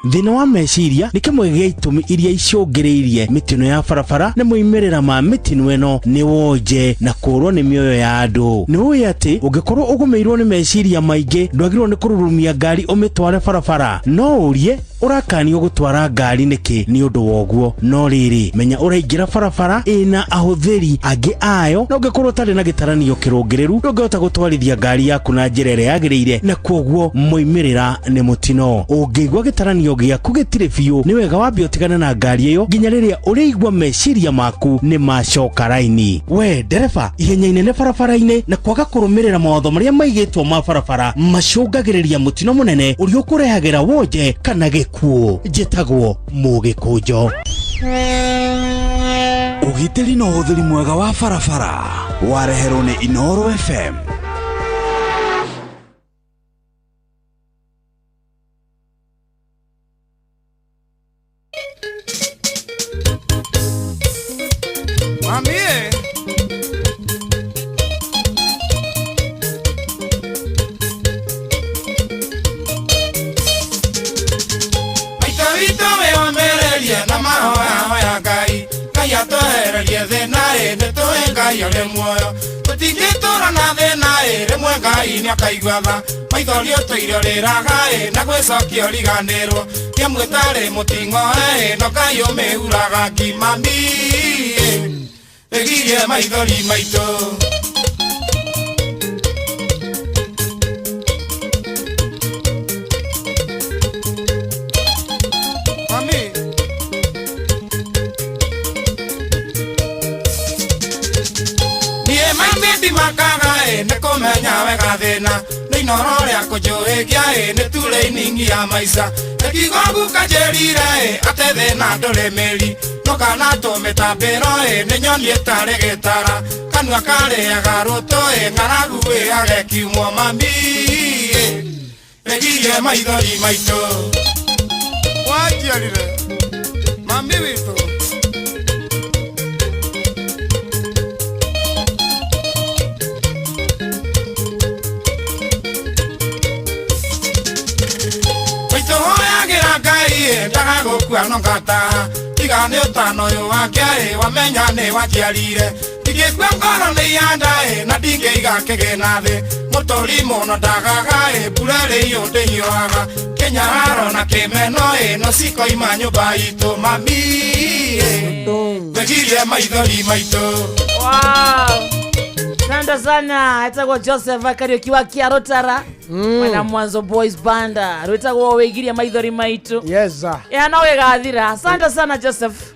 Thĩna wa meciria nĩ kĩmwe gĩa itũmi iria icũngĩrĩirie mĩtino ya barabara, na moimĩrĩra ma mĩtino ĩno nĩ wonje na kũũrwo nĩ mĩoyo ya andũ. Nĩ ũĩ atĩ ũngĩkorwo ũgũmĩirwo nĩ meciria maingĩ ndwagĩrĩirwo nĩ kũrurumia ngari ũmĩtware barabara? No ũrie ũrakanio gũtwara ngari nĩkĩ nĩ ũndũ wa ũguo. No rĩrĩ, menya ũraingĩra barabara ĩna ahũthĩri angĩ ayo, na ũngĩkorwo ũtarĩ na gĩtaranio kĩrũngĩrĩru ndũngĩhota gũtwarithia ngari yaku na njĩra ĩrĩa yagĩrĩire, na kwoguo moimĩrĩra nĩ mũtino. Ũngĩigua gĩtaranio gĩaku gĩtirĩ biũ, nĩ wega wambe ũtigane na ngari ĩyo nginya rĩrĩa ũrĩigua meciria maku nĩ macoka raini. We ndereba, ihenya inene barabara-inĩ na kwaga kũrũmĩrĩra mawatho marĩa maigĩtwo ma barabara macũngagĩrĩria mũtino mũnene ũrĩa ũkũrehagĩra wonje kana gĩkuũ. Njĩtagwo Mũgĩkũnjo. Ũgitĩri na ũhũthĩri mwega wa barabara wareherwo nĩ Inoro FM. Mamie. ĩ nĩ tũĩ Ngai arĩ muoyo tũtingĩtũra na thĩna ĩ rĩmwe Ngai nĩ akaigua tha maithori ũtũire ũrĩraga ĩ na gwĩcokia ũriganĩrwo kĩamwe tarĩ mũting'oe ĩ no Ngai ũmĩhuraga ngimami ĩ ĩgirie maithori maitũ. Mami. Niĩ maitĩ ndimakaga ĩ nĩ kũmenya wega thĩna nĩ inoro rĩa kũnjũhĩgia ĩ nĩ turĩiningi ya maica nĩkiugo guka njĩrire ĩ atĩ thĩna ndũrĩ mĩri no kana tũmĩtambĩro ĩ nĩ nyoni ĩtarĩ gĩtara kanua karĩaga rũtũ ĩ ng'aragu ĩage kiumwo mami ĩ ĩgirie maithori maitũ wanjiarire mami witũ. Tũhoyagĩra Ngai ĩ ndagagũkua no ngataha tiga nĩ ũtano ũyũ wake ĩ wamenya nĩ wanjiarire ndingĩkua ngoro nĩ ihanda ĩ na ndingĩiga kĩgĩna thĩ mũtũri mũno ndagaga ĩ mbura rĩiyũ ndĩhiũhaga kĩnyararo na kĩmeno ĩ no cikoima nyũmba itũ mami ĩ ngwĩgirie maithori maitũ. Wow. Asante sana etagwo Joseph Kariuki wa Kiarotara mwena Mwanzo Boys Banda rwĩtagwo wĩgirie maithori maitũ. Yes sir. Ya no ĩgathira. Asante sana Joseph.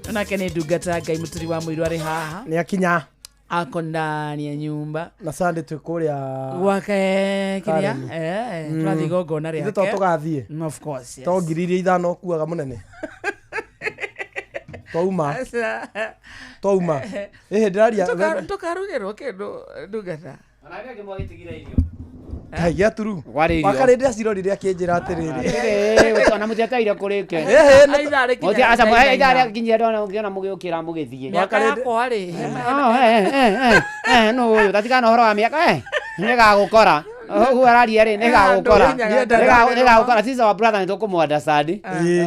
Onake nĩ ndungata ya Ngai mũturi wa mũiru arĩ haha. Nĩ akinya. Ako ndani ya nyumba. Na Sunday twĩ kũrĩa Gwake kĩrĩa? Karen. Eh, tũrathiĩ igongona Ithuĩ rĩake. to tũgathiĩ. Of course, yes. To ngiri iria ithano ũkuaga mũnene. Twauma. Twauma. Ĩhĩ ndĩraria. Tũkarugĩrwo kĩndũ ndungata. Ngai gĩaturu. Kwarĩ irio. Wakarĩ ndĩracirorire akĩnjĩra atĩrĩrĩ. Atĩrĩrĩ, ona mũtiataire kũrĩke. Ĩhĩ, nĩ- Ithaa rĩkinya Mũtia- aca, thaa ithaa inya. rĩakinyire ndona ngĩona mũgĩũkĩra mũgĩthiĩ. Mĩaka yakwa rĩ. Oh, nũ ũyũ tatigana ũhoro wa mĩaka nĩgagũkora ũguo araria rĩ nĩgagũkora nĩgagũkora sisi our brother nĩtũkũmũunderstand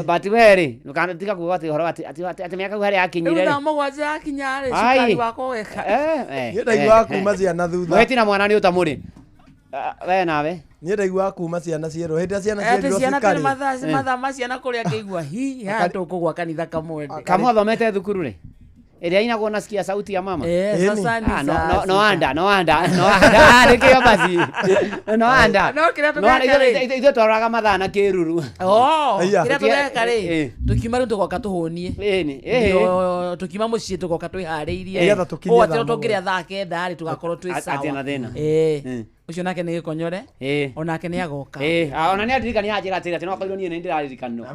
but we rĩ ndũkana- kuga atĩ ũhoro atĩ atĩ atĩ mĩaka kau harĩa Rĩu yakinyire thaa rĩ mũgwanja yakinya rĩ Ai. cukari wakwa ũgeka. Niĩ ndaiguaga kuma ciana thutha. Mũhĩti na mwana nĩ ũtamũrĩ we nawe Niĩ ndaiguaga kuma ciana cierwo. Hĩndĩ ĩrĩa ciana Atĩ cierirwo ciana tĩrĩ cikarĩ. mathaa mathaa ma ciana kũrĩa ngĩigua hi haha tũkũgwa kanitha kamwende. Kamwe athomete thukuru rĩ ĩrĩa inagwo nasikia sauti ya mama. Eh, sasa ni Ah, no, saa no, no sita. wonder, no wonder, no wonder. Ah, nĩkĩo basi. No wonder. No, kĩrĩa No wonder, tũgeka rĩ. ithuĩ twaroraga mathaa na kĩruru. Oh, Aya. kĩrĩa tũgeka rĩ Eh. tũkiuma rĩu tũgoka tũhũnie. Ĩni, ĩhĩ. Ndio, tũkiuma mũciĩ tũgoka twĩharĩirie. Nĩgetha tũkinye Ũũ atĩ thaa no tũngĩrĩa thaa kenda rĩ tũgakorwo twĩ Atĩ sawa. na thĩna. Eh. Ũcio nake nĩ gĩkonyore. Eh. Onake nĩ agoka. Eh, ah, ona nĩ andirikania anjĩra atĩrĩ atĩ no akorirwo niĩ nĩ ndĩraririkanwo.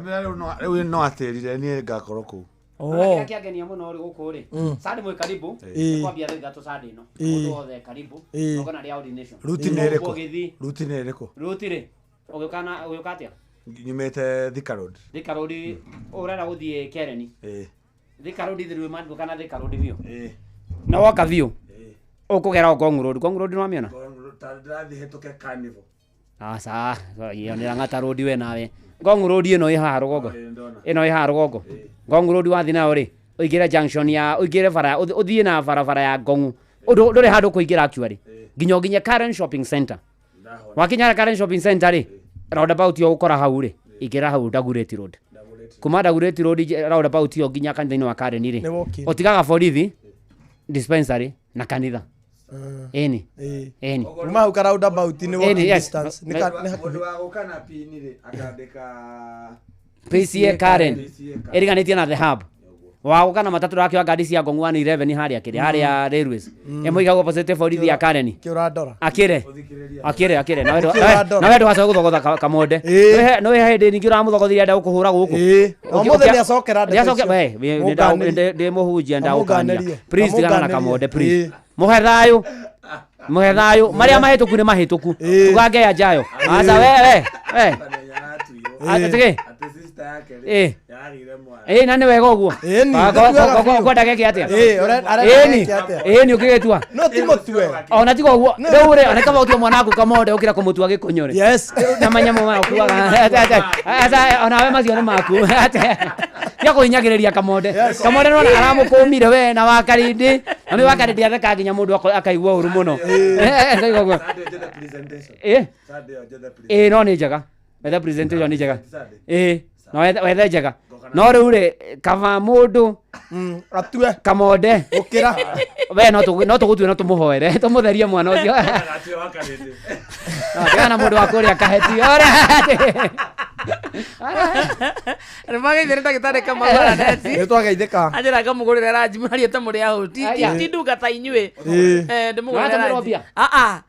Rĩu no atĩrire niĩ ngakorwo kũu. Ona kĩrĩa kĩangenia mũno rĩ gũkũ rĩ Sunday mwĩ karibu Ĩĩ. kwambia thaa ithatũ Sunday ĩno Ĩĩ. mũndũ wothe karibu Ĩĩ. igongona rĩa ordination Ruti nĩ ĩrĩkũ? Ũgĩthiĩ. Ruti nĩ ĩrĩkũ? Ruti rĩ ũgĩũka na ũgĩũka atĩa Nyumĩte Thika Road. Thika Road ũrenda gũthiĩ Kereni Ĩĩ. Thika Road through man kana Thika Road biũ na woka biũ ũkũgera o Ngong Road. Ngong Road nĩwamĩona? Ndĩrathiĩ hĩtũke Carnival. Aca, ĩyo nĩ Lang'ata Road we nawe. Ngong Road ĩno ĩ haha rũgongo. Ĩno ĩ haha rũgongo. Ngong Road wathiĩ nayo rĩ, ũingĩre junction ya ũingĩre bara ũthiĩ na barabara ya Ngong. Ũndũ ndũrĩ handũ kũingĩra actually. Nginya ũkinye Karen Shopping Center. Wakinya Karen Shopping Center rĩ, roundabout ĩyo ũgũkora hau rĩ, ingĩra hau Dagoretti Road. Kuma Dagoretti Road roundabout ĩyo nginya kanitha-inĩ wa Karen rĩ, Nĩ walk-in. ũtigaga borithi, dispensary na kanitha. Ĩni. Ĩni. Kuma hau ka roundabout nĩ Ĩni, walking yes. distance. Nĩ ka- nĩ hakuhĩ. Mũndũ wa gũka na pini rĩ akandĩka PCA Karen ĩriganĩtie na The Hub wagũka na matatũ rakĩoya ngari cia Ngong 111 harĩa kĩrĩa harĩa railways ĩmũiga opposite borithi ya Karen Kĩũrandora. akĩre akĩre akĩre nawe Nĩkĩo ũrandora? nawe ndũgacoke gũthogotha kamonde nĩ wĩ hĩndĩ ningĩ ũramũthogothirie enda gũkũhũra gũkũ Na ũmũthĩ nĩacokera ndeto icio. Mũnganĩrie. ndĩ mũhunjia ndagũkania Amũnganĩrie. please tigana na Amũnganĩrie. kamonde please mũhe thayũ mũhe thayũ marĩa mahĩtũku nĩ mahĩtũku tugange njayo aca we we we atĩ Ĩ. Ĩ na nĩ wega ũguo kwenda geke atĩa Ĩ, arenda Ĩni. geke atĩa? Ĩni ũkĩgĩtua No ti mũtue. Ona tiga ũguo rĩu rĩ ona kaba ũtue mwana waku kamonde ũkĩra kũmũtua gĩkũnyũ rĩ Yes. Na manyamũ maya ũkuaga. Ate, ate. Aca, onawe macio nĩ maku. Ate. Tiga kũhinyagĩrĩria Kamonde. Kamonde nona aramũkũmire we na Wakarindi. Na nĩ Wakarindi atheka nginya mũndũ akaigua ũru mũno. Akaigua ũguo. Eh. Ĩĩ no nĩ njega. Wethe presentation nĩ njega. Ĩĩ. No wethe njega. No rĩu rĩ kaba mũndũ atue Kamonde. Ũkĩra. We no tũgũtue no tũmũhoere tũmũtherie mwana ũcio. No, tigana na mũndũ wa kũrĩa kaheti. Nĩ mageithĩre ndagĩtarĩ Kamau Araneti. Nĩ twageithĩka. Anjĩra ngamũgũrĩra ranji mũraria ta mũrĩ ahũ. Ti ndungata inyuĩ. Ĩĩ. Ndĩmũgũrĩre Nĩwatũmĩrwo ranji. mbia? Ah ah.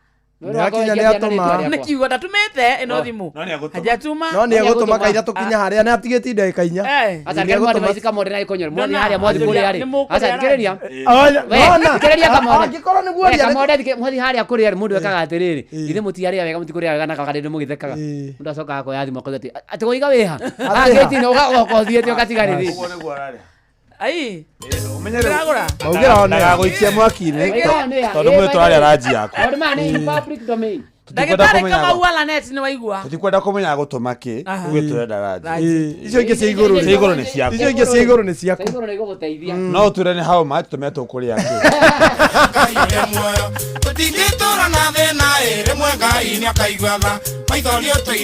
Nĩakinya nĩatũma. Nĩ kiugo ndatũmĩte ĩno thimũ. No nĩegũtũma. Hajatuma. No nĩegũtũma kaira tũkinya harĩa nĩ atigĩtie ndagĩka inya. Aca reke mwathi maici Kamonde na ikonyore. Mwathi harĩa mwathi kũrĩa rĩ. Nĩ mũkũrĩa Aca thikĩrĩria. Oya, We, nona. thikĩrĩria Kamonde. Angĩkorwo nĩguo We, ũrĩa- Kamonde mwathi harĩa kũrĩa rĩ mũndũ ekaga atĩrĩrĩ. Ithe mũtiarĩa wega mũtikũrĩa wega na Kakarĩndĩ mũgĩthekaga. Mũndũ acokaga kuoya thimũ akauga atĩ atĩ waiga wĩha. Haha gate-inĩ ũgoka ũthiĩte ũgatiga rĩthiti. Ũguo nĩguo ararĩa. Ai. Ũmenye rĩu- Ndĩragũra. Maugĩra one. Ndagagũikie mwaki-inĩ tondũ mwĩ tũrarĩa ranji yaku. Maũndũ maya nĩ in public domain. Tũtikwenda Ndagĩtarĩ kũmenya Kamau Alaneti nĩ waigua. tũtikwenda kũmenya gũtũma kĩ Aha. uge tũrenda ranji. Ranji. Icio ingĩ cia igũrũ Cia igũrũ nĩ ciaku. Icio ingĩ cia igũrũ nĩ ciaku. Cia igũrũ nĩ igũgũteithia. No ũtwĩre nĩ how much tũmenye tũkũrĩa kĩ. Tũtingĩtũra na thĩna ĩ rĩmwe Ngai nĩakaigua tha maithori ũtũire.